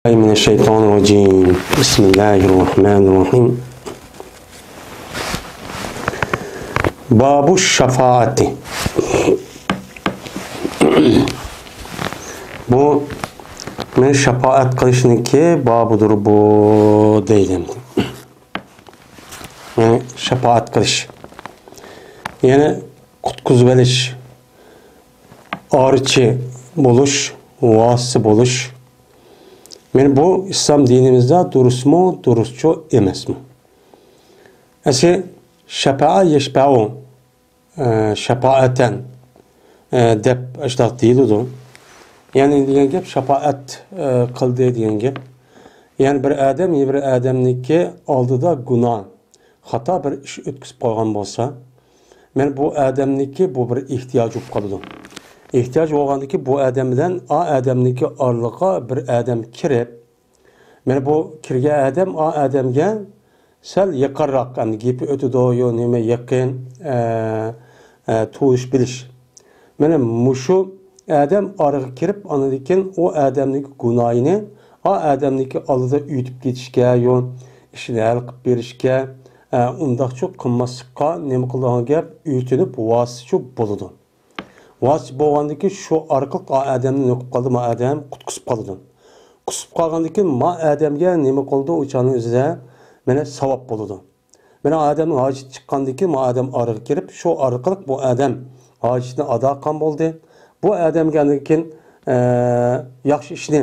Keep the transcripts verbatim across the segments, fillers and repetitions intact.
من الشيطان الرجيم. بسم الله الرحمن الرحيم. باب الشفاعة. بۇ مەن شاپائەت قىلىشنىڭكى بابىدۇر بۇ دەيدۇ. يەنى شاپائەت قىلىش، يەنى قۇتقۇزۇۋېلىش، ئارىچى بولۇش، ۋاسىتە بولۇش. مانا بۇ ئىسلام دىنىمىزدا دۇرۇسمۇ، دۇرۇسچۇ ئەمەسمۇ؟ ئەسلى شەپەئە يەشپەئۇ، ئە، شەپائەتەن، ئە، دەپ ئاشۇنداق دېيىلىدۇ. يەنى دېگەن گەپ شاپائەت، ئە، قىلدى دېگەن گەپ. يەنى بىر ئادەم يەنە بىر ئادەمنىڭكى ئالدىدا گۇناھ، خاتا بىر ئىش ئۆتكۈزۈپ قويغان بولسا، مانا بۇ ئادەمنىڭكى بۇ بىر ئېھتىياجى بولۇپ قالىدۇ. ئېھتىياج بولغاندىكى بۇ ئادەم بىلەن ئا ئادەمنىڭكى ئارىلىقىغا بىر ئادەم كىرىپ، مانا بۇ كىرگەن ئادەم ئا ئادەمگە سەل يېقىنراق، ئەمدى گېپى ئۆتىدۇ، يو نېمە يېقىن، ئە، ئە، تونۇش بىلىش. مانا مۇشۇ ئادەم ئارىغا كىرىپ، ئاندىن كېيىن ئۇ ئادەمنىڭ گۇناھىنى ئا ئادەمنىڭكى ئالدىدا ئۆتۈپ كېتىشكە، يو ئىشىنى ھەل قىلىپ بېرىشكە، ئە، ئۇنداقچۇ قىلماسلىققا نېمە قىلىدىغان گەپ، ئۆتۈنۈپ ۋاسىتىچۇ بولىدۇ. ۋاسىتە بولغاندىن كېيىن شۇ ئارقىلىق ئا ئادەمنى نېمە قىلىپ قالدى، ما ئادەم قۇتقۇزۇپ قالىدۇ. قۇتقۇزۇپ قالغاندىن كېيىن ما ئادەمگە نېمە قىلىدۇ، ئۇ چاغنىڭ ئۆزىدە مانا ساۋاب بولىدۇ. مانا ئادەمنىڭ ھاجىتى چىققاندىن كېيىن ما ئادەم ئارىغا كىرىپ، شۇ ئارقىلىق بۇ ئادەم ھاجىتىنى ئادا قىلغان بولدى. بۇ ئادەمگە ئاندىن كېيىن، ئە، ياخشى ئىشنى،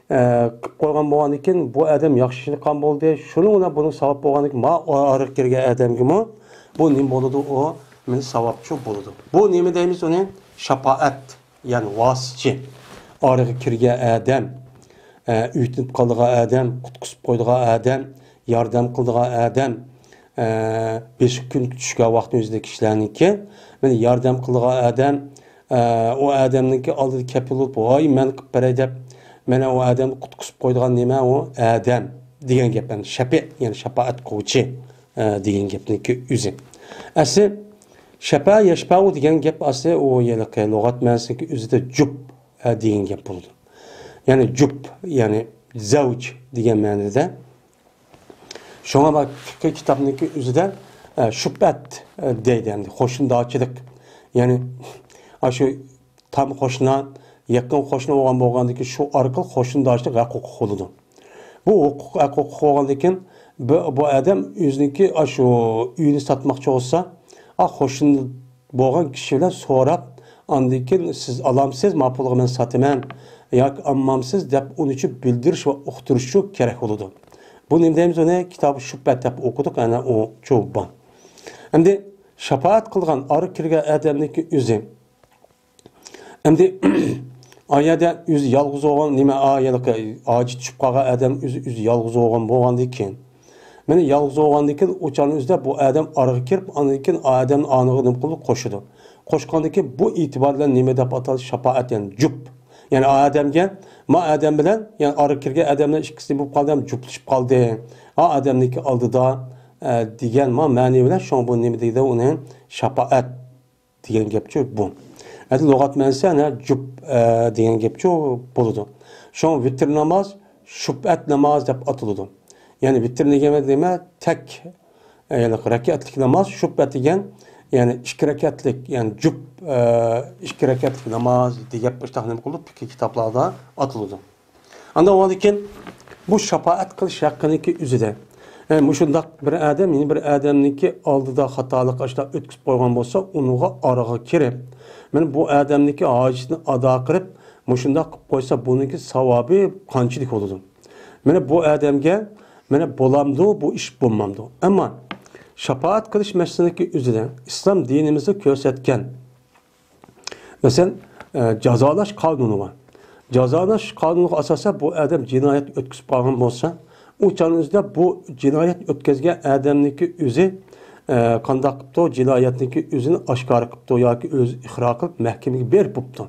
ئە، قىلىپ قويغان بولغاندىن كېيىن بۇ ئادەم ياخشى ئىشنى قىلغان بولدى. شۇنىڭ بىلەن بۇنىڭ ساۋاب بولغاندىن كېيىن ما ئارىغا كىرگەن ئادەمگىمۇ بۇ نېمە بولىدۇ؟ ئۇ مانا ساۋابچۇ بولىدۇ. بۇ نېمە دەيمىز ئۇنى؟ شاپائەت، يەنى ۋاسىتىچى. ئارىغا كىرگەن ئادەم، ئە، ئۆتۈنۈپ قالىدىغان ئادەم، قۇتقۇزۇپ قويىدىغان ئادەم، ياردەم قىلىدىغان ئادەم، ئە، بېشى كۈن چۈشكەن ۋاقىتنىڭ ئۆزىدە كىشىلەرنىڭكى، مانا ياردەم قىلىدىغان ئادەم، ئە، ئۇ ئادەمنىڭكى ئالدىدا كەپىل بولۇپ، ۋاي، مەن قىلىپ بېرەي دەپ، مانا ئۇ ئادەمنى قۇتقۇزۇپ قويىدىغان نېمە ئۇ؟ ئادەم دېگەن گەپ، يەنى شەپىئ، يەنى شاپائەت قىلغۇچى، ئە، دېگەن گەپنىڭكى ئۆزى. ئەسلى شەپە يەشپەئۇ دېگەن گەپ ئەسلى ئۇ ھېلىقى لۇغەت مەنىسىنىڭكى ئۆزىدە جۈپ، ئە، دېگەن گەپ بولىدۇ. يەنى جۈپ، يەنى زەۋج دېگەن مەنىدە. شۇڭا بار فىقھىي كىتابنىڭكى ئۆزىدە، ئە، شۇپئەت، ئە، دەيدۇ، ئەمدى قوشنىدارچىلىق. يەنى ئاشۇ تام قوشنا، يېقىن قوشنا بولغان بولغاندىكىن شۇ ئارقىلىق قوشنىدارچىلىق ھەق ھوقۇق بولىدۇ. بۇ ھوقۇق، ھەق ھوقۇق بولغاندىكىن بۇ، بۇ ئادەم ئۆزىنىڭكى ئاشۇ ئۆيىنى ساتماقچى بولسا، ئا، قوشنا بولغان كىشى بىلەن سوراپ، ئاندىن كېيىن سىز ئالامسىز، ما پۇلغا مەن ساتىمەن ياكى ئالمامسىز دەپ ئۇنىچۇ بىلدۈرۈش ۋە ئۇقتۇرۇشچۇ كېرەك بولىدۇ. بۇ نېمە دەيمىز ئۇنى؟ كىتابى شۇپئەت دەپ ئوقۇدۇق، ئەنە ئۇچۇ بار. ئەمدى شاپائەت قىلغان، ئارا كىرگەن ئادەمنىڭكى ئۆزى. ئەمدى ئا يەردە ئۆزى يالغۇز بولغان، نېمە، ئا يەردە ھاجەت چۈشۈپ قالغان ئادەم ئۆزى، ئۆزى يالغۇز بولغان بولغاندىن كېيىن، مانا يالغۇز بولغاندىن كېيىن ئۇ چاغنىڭ ئۆزىدە بۇ ئادەم ئارىغا كىرىپ، ئاندىن كېيىن ئا ئادەمنى ئانىغا نېمە قىلىدۇ؟ قوشىدۇ. قوشقاندىن كېيىن بۇ ئېتىبار بىلەن نېمە دەپ ئاتالدى؟ شاپائەت، يەنى جۈپ. يەنى ئا ئادەمگە، ما ئادەم بىلەن، يەنى ئارىغا كىرگەن ئادەم بىلەن ئىككىسى نېمە بولۇپ قالدى؟ جۈپلىشىپ قالدى. ئا ئادەمنىڭكى ئالدىدا، ئە، دېگەن ما مەنى بىلەن، شۇڭا بۇ نېمە دەيدۇ ئۇنى؟ شاپائەت دېگەن گەپچۇ بۇ. ئەمدى لۇغەت مەنىسى ئەنە جۈپ، ئە، دېگەن گەپچۇ بولىدۇ. شۇڭا ۋىتىر ناماز شۇپئەت ناماز دەپ ئاتىلىدۇ. يەنى ۋىتىر دېگەن نېمە؟ تەك، ئە، يەنى رەكەتلىك ناماز، شۇپئەت دېگەن، يەنى ئىككى رەكەتلىك، يەنى جۈپ، ئە، ئىككى رەكەتلىك ناماز دېگەن گەپ، ئىشتاق نېمە قىلىپ، فىقھىي كىتابلاردا ئاتىلىدۇ. ئاندىن كېيىن بۇ شاپائەت قىلىش ھەققىنىڭكى ئۆزىدە، ئە، مۇشۇنداق بىر ئادەم يەنە بىر ئادەمنىڭكى ئالدىدا خاتالىق ئاشۇنداق ئۆتكۈزۈپ قويغان بولسا، ئۇنىڭغا ئارىغا كىرىپ، مانا بۇ ئادەمنىڭكى ھاجىتىنى ئادا قىلىپ، مۇشۇنداق قىلىپ قويسا، بۇنىڭكى ساۋابى قانچىلىك بولىدۇ؟ مانا بۇ ئادەمگە، مانا بولامدۇ، بۇ ئىش بولمامدۇ؟ ئەمما شاپائەت قىلىش مەسىلىسىنىڭكى ئۆزىدە ئىسلام دىنىمىزدا كۆرسەتكەن مەسىلەن، ئە، جازالاش قانۇنى بار. جازالاش قانۇنىغا ئاساسەن بۇ ئادەم جىنايەت ئۆتكۈزۈپ قالغان بولسا، ئۇ چاغنىڭ ئۆزىدە بۇ جىنايەت ئۆتكۈزگەن ئادەمنىڭكى ئۆزى، ئە، قانداق قىپتۇ، جىنايەتنىڭكى ئۆزىنى ئاشكارا قىپتۇ ياكى ئۆزى ئىقرار قىلىپ مەھكىمىگە بېرىپ بوپتۇ.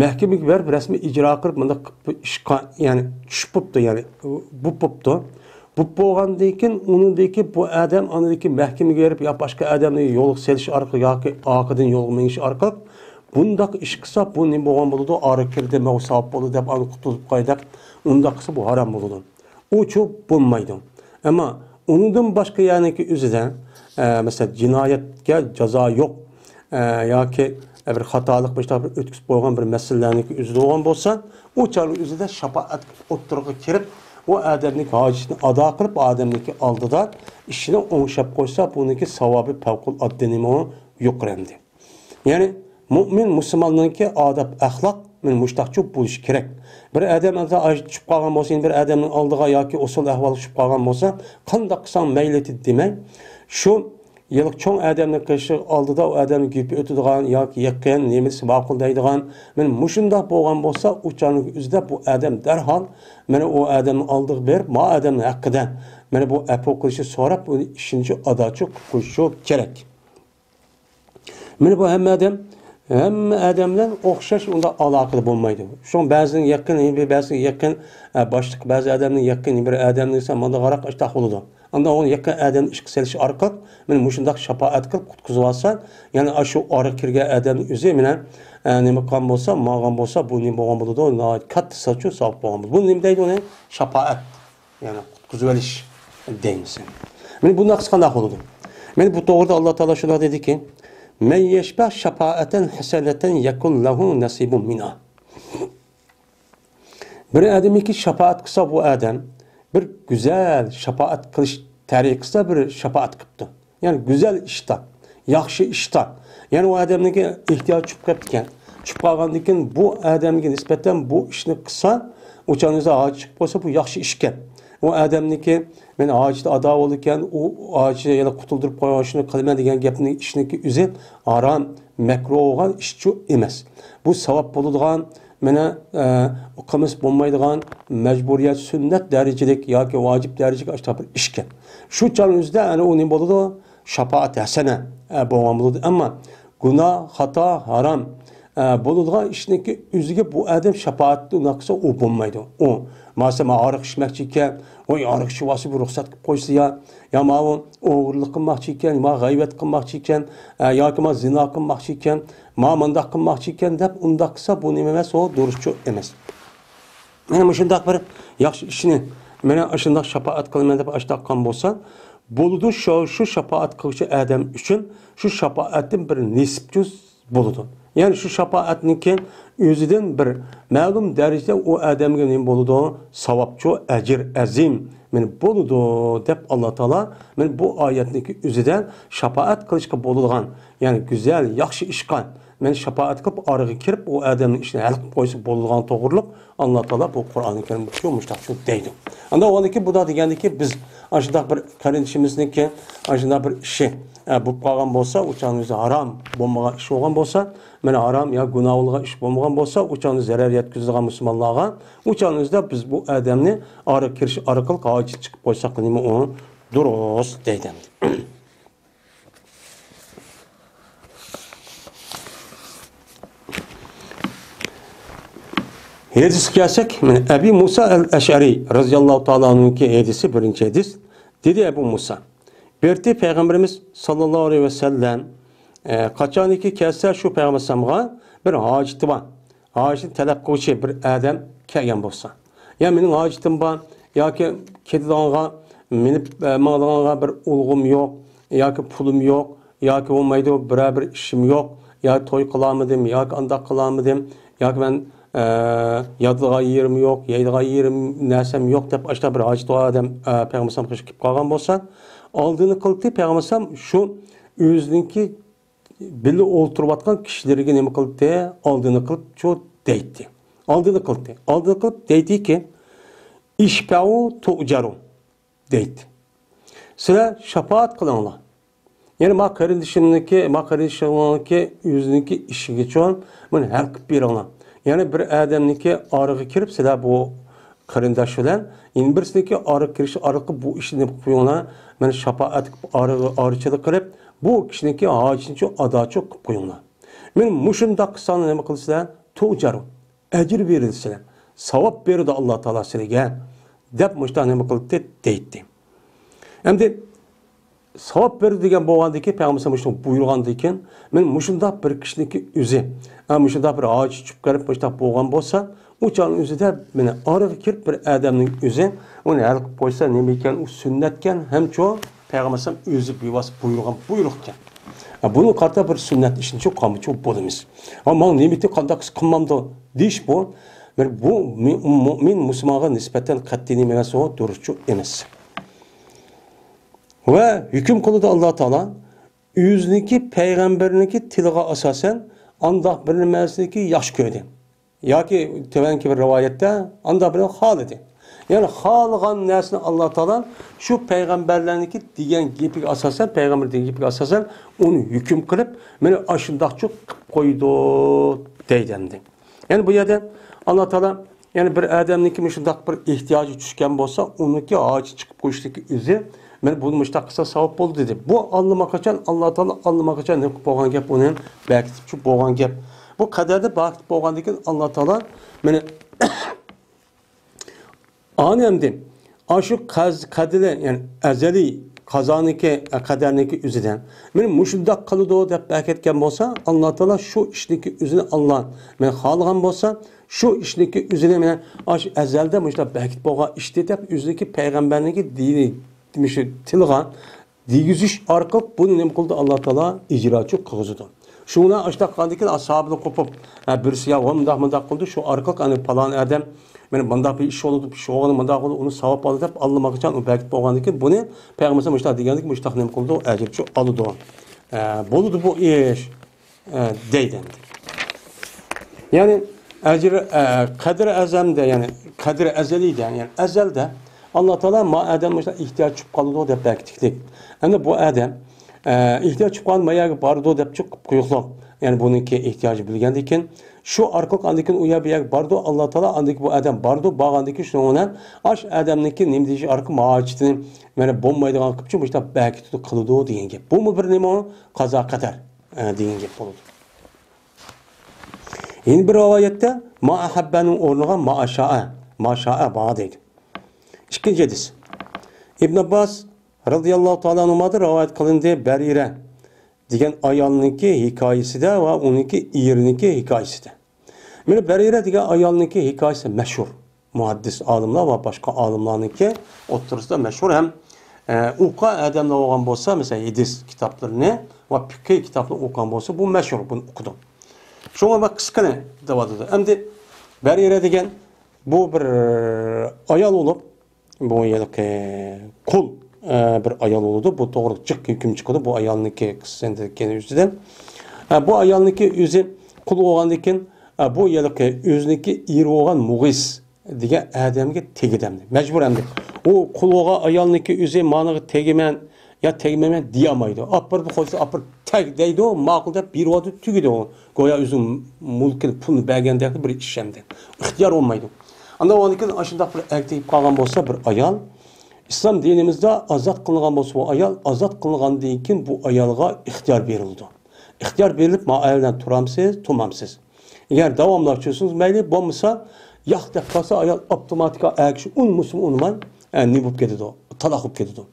مەھكىمىگە بېرىپ رەسمىي ئىجرا قىلىپ مۇنداق قىلىپ بۇ ئىشقا، يەنى چۈشۈپ بوپتۇ، يەنى بوپ بوپتۇ. بوپ بولغاندىن كېيىن، ئۇنىڭدىن كېيىن بۇ ئادەم ئاندىن كېيىن مەھكىمىگە بېرىپ يا باشقا ئادەمنى يولغا سېلىش ئارقىلىق ياكى ئارقىدىن يولغا مېڭىش ئارقىلىق بۇنداق ئىش قىلسا، بۇ نېمە بولغان بولىدۇ؟ ئارا كىردى، ماۋۇ ساۋاب بولدى دەپ ئانى قۇتۇلۇپ قاي دەپ، ئۇنداق قىلسا، بۇ ھارام بولىدۇ. ئۇچۇ بولمايدۇ. ئەمما ئۇنىڭدىن باشقا يەرنىڭكى ئۆزىدە، ئە، مەسىلەن، جىنايەتكە جازا يوق، ئە، ياكى بىر خاتالىق، بىر ئۆتكۈزۈپ قويغان بىر مەسىلىلەرنىڭكى ئۆزىدە بولغان بولسا، ئۇ چاغنىڭ ئۆزىدە شاپائەت ئوتتۇرىغا كىرىپ، ئۇ ئادەمنىڭ ھاجىتىنى ئادا قىلىپ، ئادەمنىڭكى ئالدىدا ئىشىنى ئوڭشاپ قويسا، بۇنىڭكى ساۋابى پەۋقۇلئاددە نېمە يۇقىرى ئەمدى. يەنى مۇئمىن مۇسۇلماننىڭكى ئادەپ ئەخلاق مانا مۇشۇنداقچۇ بولۇشى كېرەك. بىر ئادەم ھازىر ئاجىز چۈشۈپ قالغان بولسا، يەنە بىر ئادەمنىڭ ئالدىغا ياكى ئۇسۇل ئەھۋالغا چۈشۈپ قالغان بولسا، قانداق قىلساڭ مەيلى دېمەي، شۇ ھېلىقى چوڭ ئادەمنىڭ قېشى ئالدىدا ئۇ ئادەمنىڭ گېپى ئۆتىدىغان ياكى يېقىن، نېمە دېسە ماقۇل دەيدىغان، مانا مۇشۇنداق بولغان بولسا، ئۇ چاغنىڭ ئۆزىدە بۇ ئادەم دەرھال مانا ئۇ ئادەمنىڭ ئالدىغا بېرىپ، ما ئادەمنىڭ ھەققىدە مانا بۇ ئەپۇ قىلىشنى سوراپ، ئۇنى ئىشىنچۇ ئاداچۇ قىلىشى كېرەك. مانا بۇ ھەممە ئادەم، ھەممە ئادەم بىلەن ئوخشاش ئۇنداق ئالاقىدە بولمايدۇ. شۇڭا بەزىنىڭ يېقىن، بەزىنىڭ يېقىن، ئە، باشلىق، بەزى ئادەمنىڭ يېقىن، بىر ئادەمنىڭ دېسە مانداق ھاراق ئىشتاق بولىدۇ. ئاندىن ئۇنى يېقىن ئادەمنى ئىشقا سېلىش ئارقىلىق مانا مۇشۇنداق شاپائەت قىلىپ قۇتقۇزۇۋالسا، يەنى ئاشۇ ئارىغا كىرگەن ئادەمنىڭ ئۆزى مانا، ئە، نېمە قىلغان بولسا، ماڭغان بولسا، بۇ نېمە بولغان بولىدۇ؟ ناھايىتى كاتتا ساچۇ ساۋاب بولغان بولىدۇ. بۇ نېمە دەيدۇ ئۇنى؟ شاپائەت. يەنى قۇتقۇزۇۋېلىش دەيمىز. مانا بۇنداق قىلسا قانداق بولىدۇ؟ مانا بۇ توغرىدا ئاللا تائالا شۇنداق دېدىكى، مەن يەشفەئ شەفائەتەن ھەسەنەتەن يەكۇن لەھۇ نەسىبۇن مىنھا. بىر ئادەمگە شاپائەت قىلسا، بۇ ئادەم بىر گۈزەل شاپائەت قىلىش تەرىقىسىدە بىر شاپائەت قىپتۇ. يەنى گۈزەل ئىشتا، ياخشى ئىشتا. يەنى ئۇ ئادەمنىڭكى ئېھتىياجى چۈشۈپ قېپتىكەن. چۈشۈپ قالغاندىن كېيىن بۇ ئادەمگە نىسبەتەن بۇ ئىشنى قىلسا، ئۇ چاغنىڭ ئۆزى ھاجىتى چىقىپ قالسا، بۇ ياخشى ئىشكەن. ئۇ ئادەمنىڭكى، مېنى ھاجىتى ئادا بولىدىكەن، ئۇ ھاجىتى يەنە قۇتۇلدۇرۇپ قويغان ئىشنى قىلىمەن دېگەن گەپنىڭ ئىشنىڭكى ئۆزى ھارام، مەكرۇھ بولغان ئىشچۇ ئەمەس. بۇ ساۋاب بولىدىغان، مانا، ئە، قىلمىسا بولمايدىغان مەجبۇرىيەت، سۈننەت دەرىجىلىك ياكى ۋاجىپ دەرىجىلىك ئاشۇنداق بىر ئىشكەن. شۇ چاغنىڭ ئۆزىدە ئەنە ئۇ نېمە بولىدۇ؟ شاپائەت ھەسەنە، ئە، بولغان بولىدۇ. ئەمما گۇناھ، خاتا، ھارام، ئە، بولىدىغان ئىشنىڭكى ئۆزىگە بۇ ئادەم شاپائەتنى ئۇنداق قىلسا، ئۇ بولمايدۇ. ئۇ، ماسا، ما ھاراق ئىچمەكچى ئىكەن، ۋاي، ھاراق ئىچىۋالسا بىر رۇخسەت قىلىپ قويسا يا، يا ماۋۇ ئوغرىلىق قىلماقچى ئىكەن، ما غەيۋەت قىلماقچى ئىكەن، ئە، ياكى ما زىنا قىلماقچى ئىكەن، ما مانداق قىلماقچى ئىكەن دەپ ئۇنداق قىلسا، بۇ نېمە ئەمەس، ئۇ دۇرۇسچۇ ئەمەس. مانا مۇشۇنداق بىر ياخشى ئىشنى، مانا ئاشۇنداق شاپائەت قىلىمەن دەپ ئاشۇنداق قىلغان بولسا، بولىدۇ، شۇ، شۇ شاپائەت قىلغۇچى ئادەم ئۈچۈن شۇ شاپائەتتىن بىر نېسىپچۇ بولىدۇ. يەنى شۇ شاپائەتنىڭكى ئۆزىدىن بىر مەلۇم دەرىجىدە ئۇ ئادەمگە نېمە بولىدۇ؟ ساۋابچۇ، ئەجىر ئەزىم، مانا بولىدۇ، دەپ ئاللا تائالا مانا بۇ ئايەتنىڭكى ئۆزىدە شاپائەت قىلىشقا بولىدىغان، يەنى گۈزەل، ياخشى ئىشقا، مانا شاپائەت قىلىپ، ئارىغا كىرىپ، ئۇ ئادەمنىڭ ئىشىنى ھەل قىلىپ قويسا بولىدىغان توغرىلىق ئاللا تائالا بۇ قۇرئانى كەرىمدە شۇ مۇشۇنداق شۇ دەيدۇ. ئاندىن ئۇنىڭكى بۇدا دېگەندىكى، بىز ئاشۇنداق بىر قېرىندىشىمىزنىڭكى ئاشۇنداق بىر ئىشى، ئە، بولۇپ قالغان بولسا، ئۇ چاغنىڭ ئۆزى ھارام بولمىغان ئىش بولغان بولسا، مانا ھارام يا گۇناھ بولغان ئىش بولمىغان بولسا، ئۇ چاغنىڭ زەرەر يەتكۈزىدىغان مۇسۇلمانلارغا، ئۇ چاغنىڭ ئۆزىدە بىز بۇ ئادەمنى ئارىغا كىرىش ئارقىلىق ھاجىتى چىقىپ قويساق نېمە ئۇ دۇرۇس دەيدۇ. ھەدىسكە كەلسەك، مانا ئەبى مۇسا ئەل ئەشئەرى رەزىياللاھۇ تائالا ئەنھۇنىڭكى ھەدىسى، بىرىنچى ھەدىس. دېدى ئەبۇ مۇسا، بىر پېغەمبىرىمىز ساللاللاھۇ ئەلەيھى ۋەسەللەم، ئە، قاچانكى كەلسە شۇ پەيغەمبەر ئەلەيھىسسالامغا بىر ھاجىتى بار، ھاجىتىنى تەلەپ قىلغۇچى بىر ئادەم كەلگەن بولسا، يا مېنىڭ ھاجىتىم بار، ياكى كېتىدىغانغا مىنىپ، ئە، ماڭىدىغانغا بىر ئۇلىغىم يوق، ياكى پۇلۇم يوق، ياكى بولمايدۇ، بىرەر بىر ئىشىم يوق، يا توي قىلالمىدىم، ياكى ئانداق قىلالمىدىم، ياكى مەن، ئە، ياتىدىغان يېرىم يوق، يەيدىغان يېرىم، نەرسەم يوق دەپ ئاشۇنداق بىر ھاجىتى بار ئادەم، ئە، پەيغەمبەر ئەلەيھىسسالامغا كېلىپ قالغان بولسا، ئالدىنى قىلدى پەيغەمبەر ئەلەيھىسسالام شۇ ئۆزىنىڭكى بىللە ئولتۇرۇۋاتقان كىشىلىرىگە نېمە قىلدى؟ ئالدىنى قىلىپ شۇ دەيتتى. ئالدىنى قىلدى. ئالدىنى قىلىپ دەيتتىكى، ئىشفەئۇ تۇئجەرۇ دەيتتى. سىلەر شاپائەت قىلىڭلار. يەنى ما قېرىندىشىمنىڭكى، ما قېرىندىشىڭنىڭكى ئۆزىنىڭكى ئىشىگىچۇ مانا ھەل قىلىپ بېرىڭلار. يەنى بىر ئادەمنىڭكى ئارىغا كىرىپ سىلەر بۇ قېرىنداش بىلەن يەنە بىرسىنىڭكى ئارىغا كىرىش ئارقىلىق بۇ ئىشنى نېمە قىلىپ قويۇڭلار، مانا شاپائەت قىلىپ ئارىغا ئارىچىلىق قىلىپ بۇ كىشىنىڭكى ھاجىتىنىچۇ ئاداچۇ قىلىپ قويۇڭلار. مانا مۇشۇنداق قىلساڭلار نېمە قىلىسىلەر؟ تۇئجەرۇ. ئەجىر بېرىلىسىلەر. ساۋاب بېرىدۇ ئاللا تائالا سىلىگە. دەپ مۇشۇنداق نېمە قىلدى؟ دەيتتى. ئەمدى ساۋاب بېرىدۇ دېگەن بولغاندىكىن، پەيغەمبەر ئەلەيھىسسالام مۇشۇنى بۇيرۇغاندىكىن، مەن مۇشۇنداق بىر كىشىنىڭكى ئۆزى، ھە، مۇشۇنداق بىر ھاجەت چۈشۈپ قېلىپ، مۇشۇنداق بولغان بولسا، ئۇ چاغنىڭ ئۆزىدە مېنى ئارىغا كىرىپ بىر ئادەمنىڭ ئۆزى ئۇنى ھەل قىلىپ قويسا نېمە ئىكەن، ئۇ سۈننەتكەن، ھەم چوڭ پەيغەمبەر ئەلەيھىسسالام ئۆزى بىۋاسىتە بۇيرۇغان بۇيرۇقكەن. ھە، بۇنىڭغا قارىتا بىر سۈننەت ئىشنى چوڭ قامچۇ بولىمىز. ھە، ماڭا نېمە ئېيتتى، قانداق قىلسا قىلمامدۇ دېيىش بۇ. بىر بۇ مۇ-، مۇ-، مۇئمىن مۇسۇلمانغا نىسبەتەن قەتئىي نېمە ئەمەس، ئۇ دۇرۇسچۇ ئەمەس. ۋە ھۆكۈم قىلىدۇ ئاللا تائالا، ئۆزىنىڭكى پەيغەمبىرىنىڭكى تىلىغا ئاساسەن ئانداق بىر نېمىسىنىكى ياخشى كۆردى. ياكى تۆۋەنكى بىر رىۋايەتتە ئانداق بىرنى خالىدى. يەنى خالىغان نەرسىنى ئاللا تائالا شۇ پەيغەمبەرلەرنىڭكى دېگەن گېپىگە ئاساسەن، پەيغەمبەر دېگەن گېپىگە ئاساسەن ئۇنى ھۆكۈم قىلىپ، مانا ئاشۇنداقچۇ قىلىپ قويدۇ دەيدۇ ئەمدى. يەنى بۇ يەردە ئاللا تائالا، يەنى بىر ئادەمنىڭكى مۇشۇنداق بىر ئېھتىياجى چۈشكەن بولسا، ئۇنىڭكى ھاجىتى چىقىپ قويۇشتىكى ئۆزى، مانا بۇنى مۇشۇنداق قىلسا ساۋاب بولىدۇ دېدى. بۇ ئاللىماقاچان، ئاللا تائالا ئاللىماقاچان نېمە قىلىپ بولغان گەپ، ئۇنى بەكىتىپچۇ بولغان گەپ. بۇ قەدەردە بەكىتىپ بولغاندىن كېيىن ئاللا تائالا مانا ئانى ئەمدى ئاشۇ قەز-، قەدىرى، يەنى ئەزەلىي قازانىكى، قەدەرنىكى ئۆزىدە مانا مۇشۇنداق قىلىدۇ دەپ بەكەتكەن بولسا، ئاللا تائالا شۇ ئىشنىكى ئۆزىنى ئاللا مانا خالىغان بولسا، شۇ ئىشنىكى ئۆزىنى مانا ئاشۇ ئەزەلدە مۇشۇنداق بەكىتىپ بولغان ئىشتى دەپ ئۆزىنىكى پەيغەمبەرنىكى دىنى، مۇشۇ تىلغا دېگۈزۈش ئارقىلىق بۇنى نېمە قىلدى؟ ئاللا تائالا ئىجراچى قىلغۇزىدۇ. شۇڭا ئاشۇنداق قىلغاندىن كېيىن ئەسھابىدىن قوپۇپ، ھە، بىرسى يا مۇنداق، مۇنداق قىلدى، شۇ ئارقىلىق ئەنە پالان ئادەم مانا مۇنداق بىر ئىش بولدى، شۇ ئورنى مۇنداق قىلدى، ئۇنى ساۋاب ئالدى دەپ ئاللىماقچان ئۇ بەكىتىپ بولغاندىن كېيىن بۇنى پەيغەمبەر مۇشۇنداق دېگەندىن كېيىن مۇشۇنداق نېمە قىلىدۇ؟ ئەجىرچۇ ئالىدۇ. ھە، بولىدۇ بۇ ئىش. ئە، دەيدۇ ئەمدى. يەنى ئەجرى، ئە، قەدرى ئەزەمدە، يەنى قەدرى ئەزەلىيدە، يەنى ئەزەلدە ئاللا تائالا ما ئادەم مۇشۇنداق ئېھتىياج چۈشۈپ قالىدۇ دەپ بەكىتىكلىك. ئەمدى بۇ ئادەم، ئە، ئېھتىياج چۈشۈپ قالغان ما يەرگە بارىدۇ دەپ چىقىپ قويۇقلۇق. يەنى بۇنىڭكى ئېھتىياجى بىلگەندىن كېيىن، شۇ ئارقىلىق ئاندىن كېيىن ئۇ يەر بۇ يەرگە بارىدۇ، ئاللا تائالا ئاندىن كېيىن بۇ ئادەم بارىدۇ، بارغاندىن كېيىن شۇنىڭ بىلەن ئاش ئادەمنىڭكى نېمە دېيىشى ئارقىلىق ما ھاجىتىنى مانا بولمايدىغان قىلىپچۇ مۇشۇنداق بەكىتىدۇ قىلىدۇ دېگەن گەپ. بۇمۇ بىر نېمە ئۇ؟ قازا قەدەر. ئە، دېگەن گەپ بولىدۇ. يەنە بىر رىۋايەتتە ما ئەھەببەنىڭ ئورنىغا ما ئەشائە، ما شائە بار دەيدۇ. ئىككىنچى ھەدىس. ئىبن ئابباس رەزىياللاھۇ تائالا ئەنھۇمادىن رىۋايەت قىلىندى، بەرىرە دېگەن ئايالنىڭكى ھېكايىسىدە ۋە ئۇنىڭكى ئېرىنىڭكى ھېكايىسىدە. مانا بەرىرە دېگەن ئايالنىڭكى ھېكايىسى مەشھۇر. مۇھەددىس ئالىملار ۋە باشقا ئالىملارنىڭكى ئوتتۇرىسىدا مەشھۇر ھەم، ئە، ئوقۇغان ئادەملەر بولغان بولسا، مەسىلەن، ھەدىس كىتابلىرىنى ۋە پىقھىي كىتابلىرىنى ئوقۇغان بولسا، بۇ مەشھۇر، بۇنى ئوقۇدۇق. شۇڭا مەن قىسقىنى دەۋاتىدۇ. ئەمدى بەرىرە دېگەن بۇ بىر ئايال بولۇپ، بۇ ھېلىقى قۇل، ئە، بىر ئايال بولىدۇ. بۇ توغرا جىق ھۆكۈم چىقىدۇ. بۇ ئايالنىڭكى قىسسىسىدىن كېيىن يۈزىدىن. ئە، بۇ ئايالنىڭكى ئۆزى قۇل بولغاندىن كېيىن، ئە، بۇ ھېلىقى ئۆزىنىڭكى ئېرى بولغان مۇغىس دېگەن ئادەمگە تېگىدۇ ئەمدى. مەجبۇر ئەمدى. ئۇ قۇل بولغان ئايالنىڭكى ئۆزى مانىغا تېگىمەن، يا تەگمەيمەن دېيەلمەيدۇ. ئاپىرىپ قويسا، ئاپىرىپ تەگ دەيدۇ، ماقۇل دەپ بېرىۋاتىدۇ، تۈگىدۇ. گويا ئۆزىنىڭ مۈلكىنى، پۇلىنى بەرگەندەك بىر ئىش ئەمدى. ئىختىيار بولمايدۇ. ئاندىن ئۇنىڭدىن كېيىن ئاشۇنداق بىر ئەركە تېگىپ قالغان بولسا بىر ئايال، ئىسلام دىنىمىزدا ئازاد قىلىنغان بولسا بۇ ئايال، ئازاد قىلىنغاندىن كېيىن بۇ ئايالغا ئىختىيار بېرىلىدۇ. ئىختىيار بېرىلىپ، ما ئايال بىلەن تۇرامسىز، تۇرمامسىز. ئەگەر داۋاملاشتۇرسىڭىز مەيلى، بولمىسا ياق دەپ قالسا ئايال ئاپتوماتىكا ئەگىشى ئۇنىمىسىمۇ ئۇنىماي، ئە، نېمە بولۇپ كېتىدۇ؟ تالاق بولۇپ كېتىدۇ.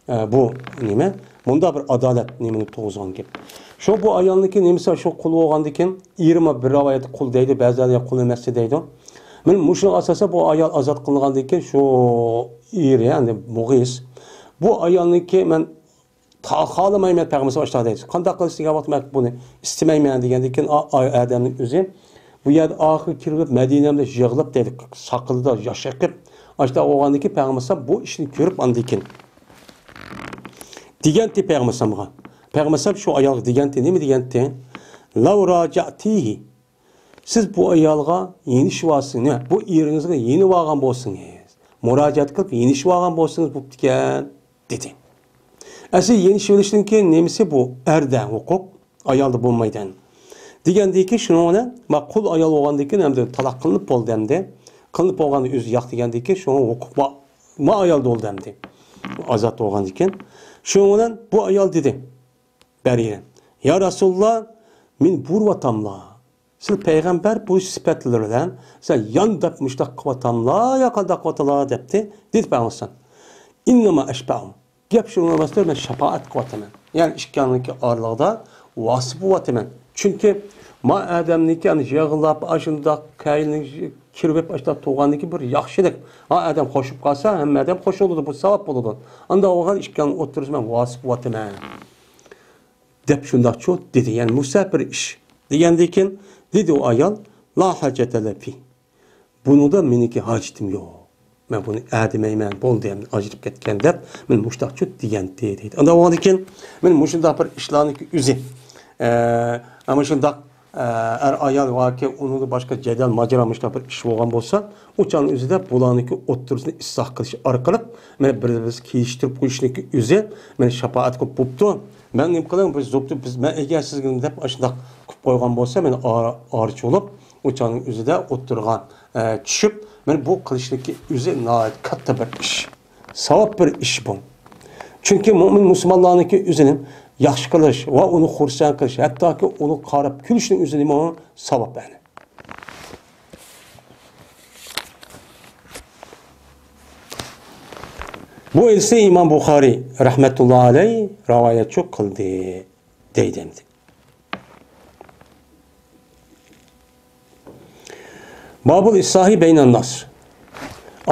ئە، بۇ نېمە؟ مۇنداق بىر ئادالەت نېمىنى تۇرغۇزغان گەپ. شۇ بۇ ئايالنىڭكى نېمىسى شۇ قۇل بولغاندىكىن، ئېرىمۇ بىر رىۋايەتتە قۇل دەيدۇ، بەزىلەر يا قۇل ئەمەس دەيدۇ. مانا مۇشۇنىڭغا ئاساسەن بۇ ئايال ئازاد قىلىنغاندىن كېيىن شۇ ئېرى، يەنى مۇغىس، بۇ ئايالنىڭكى مەن تا-، خالىمايمەن پەيغەمبەر ئاشۇنداق دەيدۇ. قانداق قىلىش دېگەن ۋاقىت مەن بۇنى ئىستىمەيمەن دېگەندىن كېيىن ئا-، ئا-، ئادەمنىڭ ئۆزى بۇ يەردە ئاخىرى كىرىپ مەدىنەمدە يىغلاپ دەيدۇ، ساقىلىدا ياش ئېقىپ، ئاشۇنداق بولغاندىن كېيىن پەيغەمبەر بۇ ئىشنى كۆرۈپ ئاندىن كېيىن دېگەنتى پەيغەمبەر ئەلەيھىسسالامغا. پەيغەمبەر ئەلەيھىسسالام شۇ ئايالغا دېگەنتى، نېمە دېگەنتى؟ لو راجعتيه. سىز بۇ ئايالغا يېنىشىۋالسىڭىز، بۇ ئېرىڭىزگە يېنىۋالغان بولسىڭىز، مۇراجىئەت قىلىپ يېنىشىۋالغان بولسىڭىز بوپتىكەن، دېدى. ئەسلى يېنىشىۋېلىشتىن كېيىن نېمىسى بۇ؟ ئەردە ھوقۇق، ئايالدا بولمايدۇ. دېگەندىن كېيىن شۇنىڭ بىلەن، ما قۇل ئايال بولغاندىن كېيىن ئەمدى تالاق قىلىنىپ بولدى ئەمدى. قىلىنىپ بولغاندا ئۆزى ياق دېگەندىن كېيىن شۇڭا ھوقۇق بار. ما ئايالدا بولدى ئەمدى. ئازاد بولغاندىن كېيىن. شۇنىڭ بىلەن بۇ ئايال دېدى. بەرىرە. يا رەسۇلاللا، مېنى بۇرۇۋاتاملا. سىلەر پەيغەمبەر بۇ سۈپەتلىرى بىلەن سىلەر يان دەپ مۇشۇنداق قىلىۋاتاملا يا قانداق قىلىۋاتاملا دەپتى. دېدى پەيغەمبەر ئەلەيھىسسالام. ئىننەما ئەشبەئۇ. گەپ شۇنىڭغا ماس تۇرۇپ، مەن شاپائەت قىلىۋاتىمەن. يەنى ئىككىنىڭكى ئارىلىقىدا ۋاسىتە بولۇۋاتىمەن. چۈنكى ما ئادەمنىڭكى، يەنى يىغلاپ، ئاشۇنداق كەينىنى كىرىۋېپ، ئاشۇنداق تۇرغاندىن كېيىن بىر ياخشىلىق. ھا، ئادەم خوش بولۇپ قالسا، ھەممە ئادەم خوش بولىدۇ، بۇ ساۋاب بولىدۇ. ئانداق بولغان ئىككىنىڭ ئوتتۇرىسىدا مەن ۋاسىتە بولۇۋاتىمەن. دەپ شۇنداقچۇ دېدى. يەنى مۇساپىر ئىش دېگەندىن كېيىن دېدى ئۇ ئايال، لا ھاجەتە لە فى. بۇنىڭدا مېنىڭكى ھاجىتىم يوق. مەن بۇنى ئەدىمەيمەن، بولدى، ئەمدى ئاجرىپ كەتكەن دەپ، مەن مۇشتاقچۇ دېگەنتى دەيدۇ. ئانداق بولغاندىن كېيىن، مەن مۇشۇنداق بىر ئىشلارنىڭكى ئۆزى، ئە، مانا شۇنداق، ئە، ئەر ئايال ياكى ئۇنىڭدا باشقا جېدەل، ماجىرا مۇشۇنداق بىر ئىش بولغان بولسا، ئۇ چاغنىڭ ئۆزىدە بۇلارنىڭكى ئوتتۇرىسىنى ئىسلاھ قىلىش ئارقىلىق، مەن بىر-بىرسى كېلىشتۈرۈپ قويۇشنىڭكى ئۆزى، مەن شاپائەت قىلىپ بوپتۇ. مەن نېمە قىلىڭ، بىز زوپتۇ، بىز، مەن ئەگەر سىزگە دەپ ئاشۇنداق قىلىپ قويغان بولسا، مەن ئار-، ئارچى بولۇپ، ئۇ چاغنىڭ ئۆزىدە ئوتتۇرىغا، ئە، چۈشۈپ، مەن بۇ قىلىشنىڭكى ئۆزى ناھايىتى كاتتا بىر ئىش. ساۋاب بىر ئىش بۇ. چۈنكى مۆمىن مۇسۇلمانلارنىڭكى ئۆزىنى ياخشى قىلىش ۋە ئۇنى خۇرسەن قىلىش، ھەتتاكى ئۇنى قاراپ كۈلۈشنىڭ ئۆزىنىمۇ ساۋاب ئەنە. بۇ ھەدىسنى ئىمام بۇخارىي رەھمەتۇللا ئەلەي رىۋايەتچۇ قىلدى، دەيدۇ ئەمدى. بابۇل ئىسلاھى بەينەن ناس.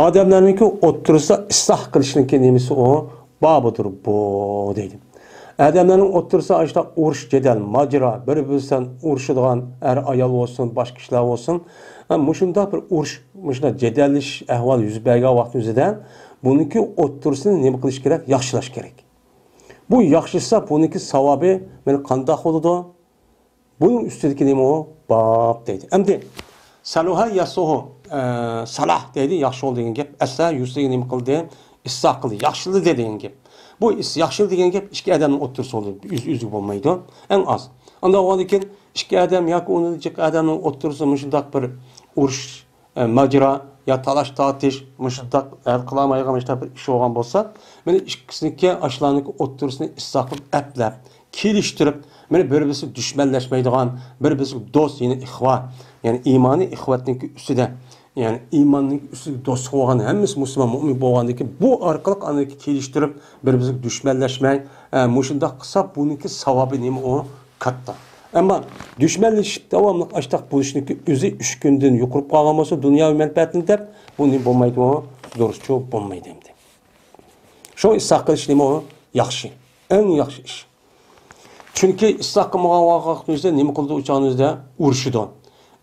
ئادەملەرنىڭكى ئوتتۇرىسىدا ئىسلاھ قىلىشنىڭكى نېمىسى ئۇ؟ بابىدۇر بۇ، دەيدۇ. ئادەملەرنىڭ ئوتتۇرىسىدا ئاشۇنداق ئۇرۇش، جېدەل، ماجىرا، بىر-بىرسىدىن ئۇرۇشىدىغان ئەر-ئايال بولسۇن، باشقا كىشىلەر بولسۇن، ھە، مۇشۇنداق بىر ئۇرۇش، مۇشۇنداق جېدەللىشىش ئەھۋالى يۈز بەرگەن ۋاقىتنىڭ ئۆزىدە بۇنىڭكى ئوتتۇرىسىنى نېمە قىلىش كېرەك؟ ياخشىلاش كېرەك. بۇ ياخشىلىسا، بۇنىڭكى ساۋابى مانا قانداق بولىدۇ؟ بۇنىڭ ئۈستىدىكى نېمە ئۇ؟ باب دەيدۇ. ئەمدى سەلۇھە يەسلۇھۇ، ئە، سالاھ دەيدۇ، ياخشى بولدى دېگەن گەپ. ئەسلىھە يۇسلۇھۇ نېمە قىلدى؟ ئىسلاھ قىلدى، ياخشىلىدى دېگەن گەپ. بۇ ئىس-، ياخشىلىدى دېگەن گەپ ئىككى ئادەمنىڭ ئوتتۇرىسى بولىدۇ، ئۆز-، ئۆزىگە بولمايدۇ. ئەڭ ئاز. ئانداق بولغاندىن كېيىن ئىككى ئادەم ياكى ئۇنىڭدىن جىق ئادەمنىڭ ئوتتۇرىسىدا مۇشۇنداق بىر ئۇرۇش، ئە، ماجىرا يا تالاش-تارتىش، مۇشۇنداق ھەل قىلالمايدىغان مۇشۇنداق بىر ئىش بولغان بولسا، مانا ئىككىسىنىڭكى، ئاشۇلارنىڭكى ئوتتۇرىسىنى ئىسلاھ قىلىپ، ئەپلەپ، كېلىشتۈرۈپ، مانا بىر-بىرسى دۈشمەنلەشمەيدىغان، بىر-بىرسى دوست، يەنى ئىخۋا، يەنى ئىمانىي ئىخۋەتنىڭكى ئۈستىدە، يەنى ئىماننىڭ ئۈستىدە دوستلۇق بولغان، ھەممىسى مۇسۇلمان، مۆمىن بولغاندىن كېيىن، بۇ ئارقىلىق ئاندىن كېيىن كېلىشتۈرۈپ، بىر-بىرسىگە دۈشمەنلەشمەي، ئە، مۇشۇنداق قىلسا، بۇنىڭكى ساۋابى نېمە ئۇ؟ كاتتا. ئەمما دۈشمەنلىشىپ داۋاملىق ئاشتاق بولۇشنىڭكى ئۆزى ئۈچ كۈندىن يۇقىرى قالغان بولسا، دۇنياۋى مەنپەئەتنى دەپ، بۇ نېمە بولمايدۇ، دۇرۇسچۇ بولمايدۇ ئەمدى. شۇڭا ئىسلاھ قىلىش نېمە ئۇ؟ ياخشى. ئەڭ ياخشى ئىش. چۈنكى ئىسلاھ قىلمىغان ۋاقىتنىڭ ئۆزىدە نېمە قىلىدۇ؟ ئۇ چاغنىڭ ئۆزىدە ئۇرۇشىدۇ.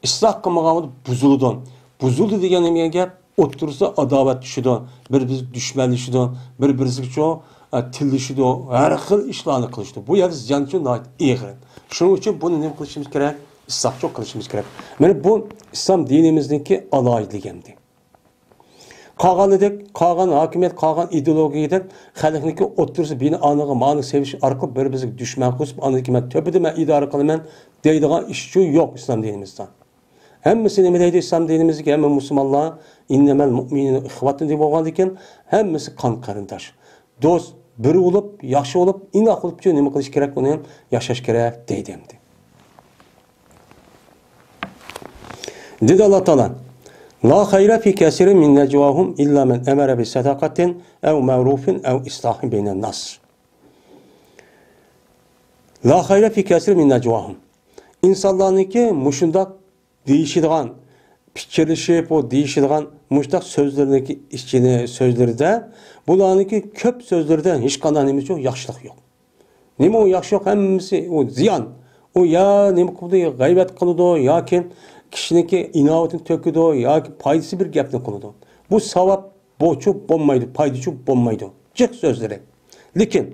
ئىسلاھ قىلمىغان ۋاقىتتا بۇزۇلىدۇ. بۇزۇلدى دېگەن نېمە دېگەن گەپ؟ ئوتتۇرىسىدا ئاداۋەت چۈشىدۇ، بىر-بىرسىگە دۈشمەنلىشىدۇ، بىر-بىرسىگە شۇ، ئە، تىللىشىدۇ، ھەر خىل ئىشلارنى قىلىشىدۇ. بۇ يەردە زىيانچۇ ناھايىتى ئېغىر. شۇنىڭ ئۈچۈن بۇنى نېمە قىلىشىمىز كېرەك؟ ئىسلاھچۇ قىلىشىمىز كېرەك. مانا بۇ ئىسلام دىنىمىزنىڭكى ئالاھىدىلىكى ئەمدى. قالغانىدەك، قالغان ھاكىمىيەت، قالغان ئىدېئولوگىيەدەك خەلقنىڭكى ئوتتۇرىسى بىنى ئانىغا مانىغا سېلىش ئارقىلىق بىر-بىرسىگە دۈشمەن قىلىشىپ، ئاندىن كېيىن مەن تۆپىدە مەن ئىدارە قىلىمەن دەيدىغان ئىشچۇ يوق ئىسلام دىنىمىزدا. ھەممىسى نېمە دەيدۇ ئىسلام دىنىمىزدىكى ھەممە مۇسۇلمانلار؟ ئىننەمەل مۇئمىنۇنە ئىخۋەتۇن دەپ بولغاندىكىن، ھەممىسى قان قېرىنداش. دوست بىر بولۇپ، ياخشى بولۇپ، ئىناق بولۇپچۇ نېمە قىلىش كېرەك؟ ئۇنى ياشاش كېرەك دەيدۇ ئەمدى. دېدى ئاللا تائالا، لا خەيرە فى كەسىرىن مىن نەجۋاھۇم ئىللا مەن ئەمەرە بى سەدەقەتىن ئەۋ مەئرۇفىن ئەۋ ئىسلاھىن بەينەن ناس. لا خەيرە فى كەسىرىن مىن نەجۋاھۇم. ئىنسانلارنىڭكى مۇشۇنداق دېيىشىدىغان، پىچىرلىشىپ، ئۇ دېيىشىدىغان مۇشۇنداق سۆزلىرىنىڭكى ئىچىنى، سۆزلىرىدە، بۇلارنىڭكى كۆپ سۆزلىرىدە ھېچقانداق نېمە يوق، ياخشىلىق يوق. نېمە ئۇ ياخشى يوق؟ ھەممىسى ئۇ زىيان. ئۇ يا نېمە قىلىدۇ، يا غەيۋەت قىلىدۇ، ياكى كىشىنىڭكى ئىناۋىتىنى تۆكىدۇ، ياكى پايدىسى بىر گەپنى قىلىدۇ. بۇ ساۋاب بوچۇ بولمايدۇ، پايدىچۇ بولمايدۇ. جىق سۆزلىرى. لېكىن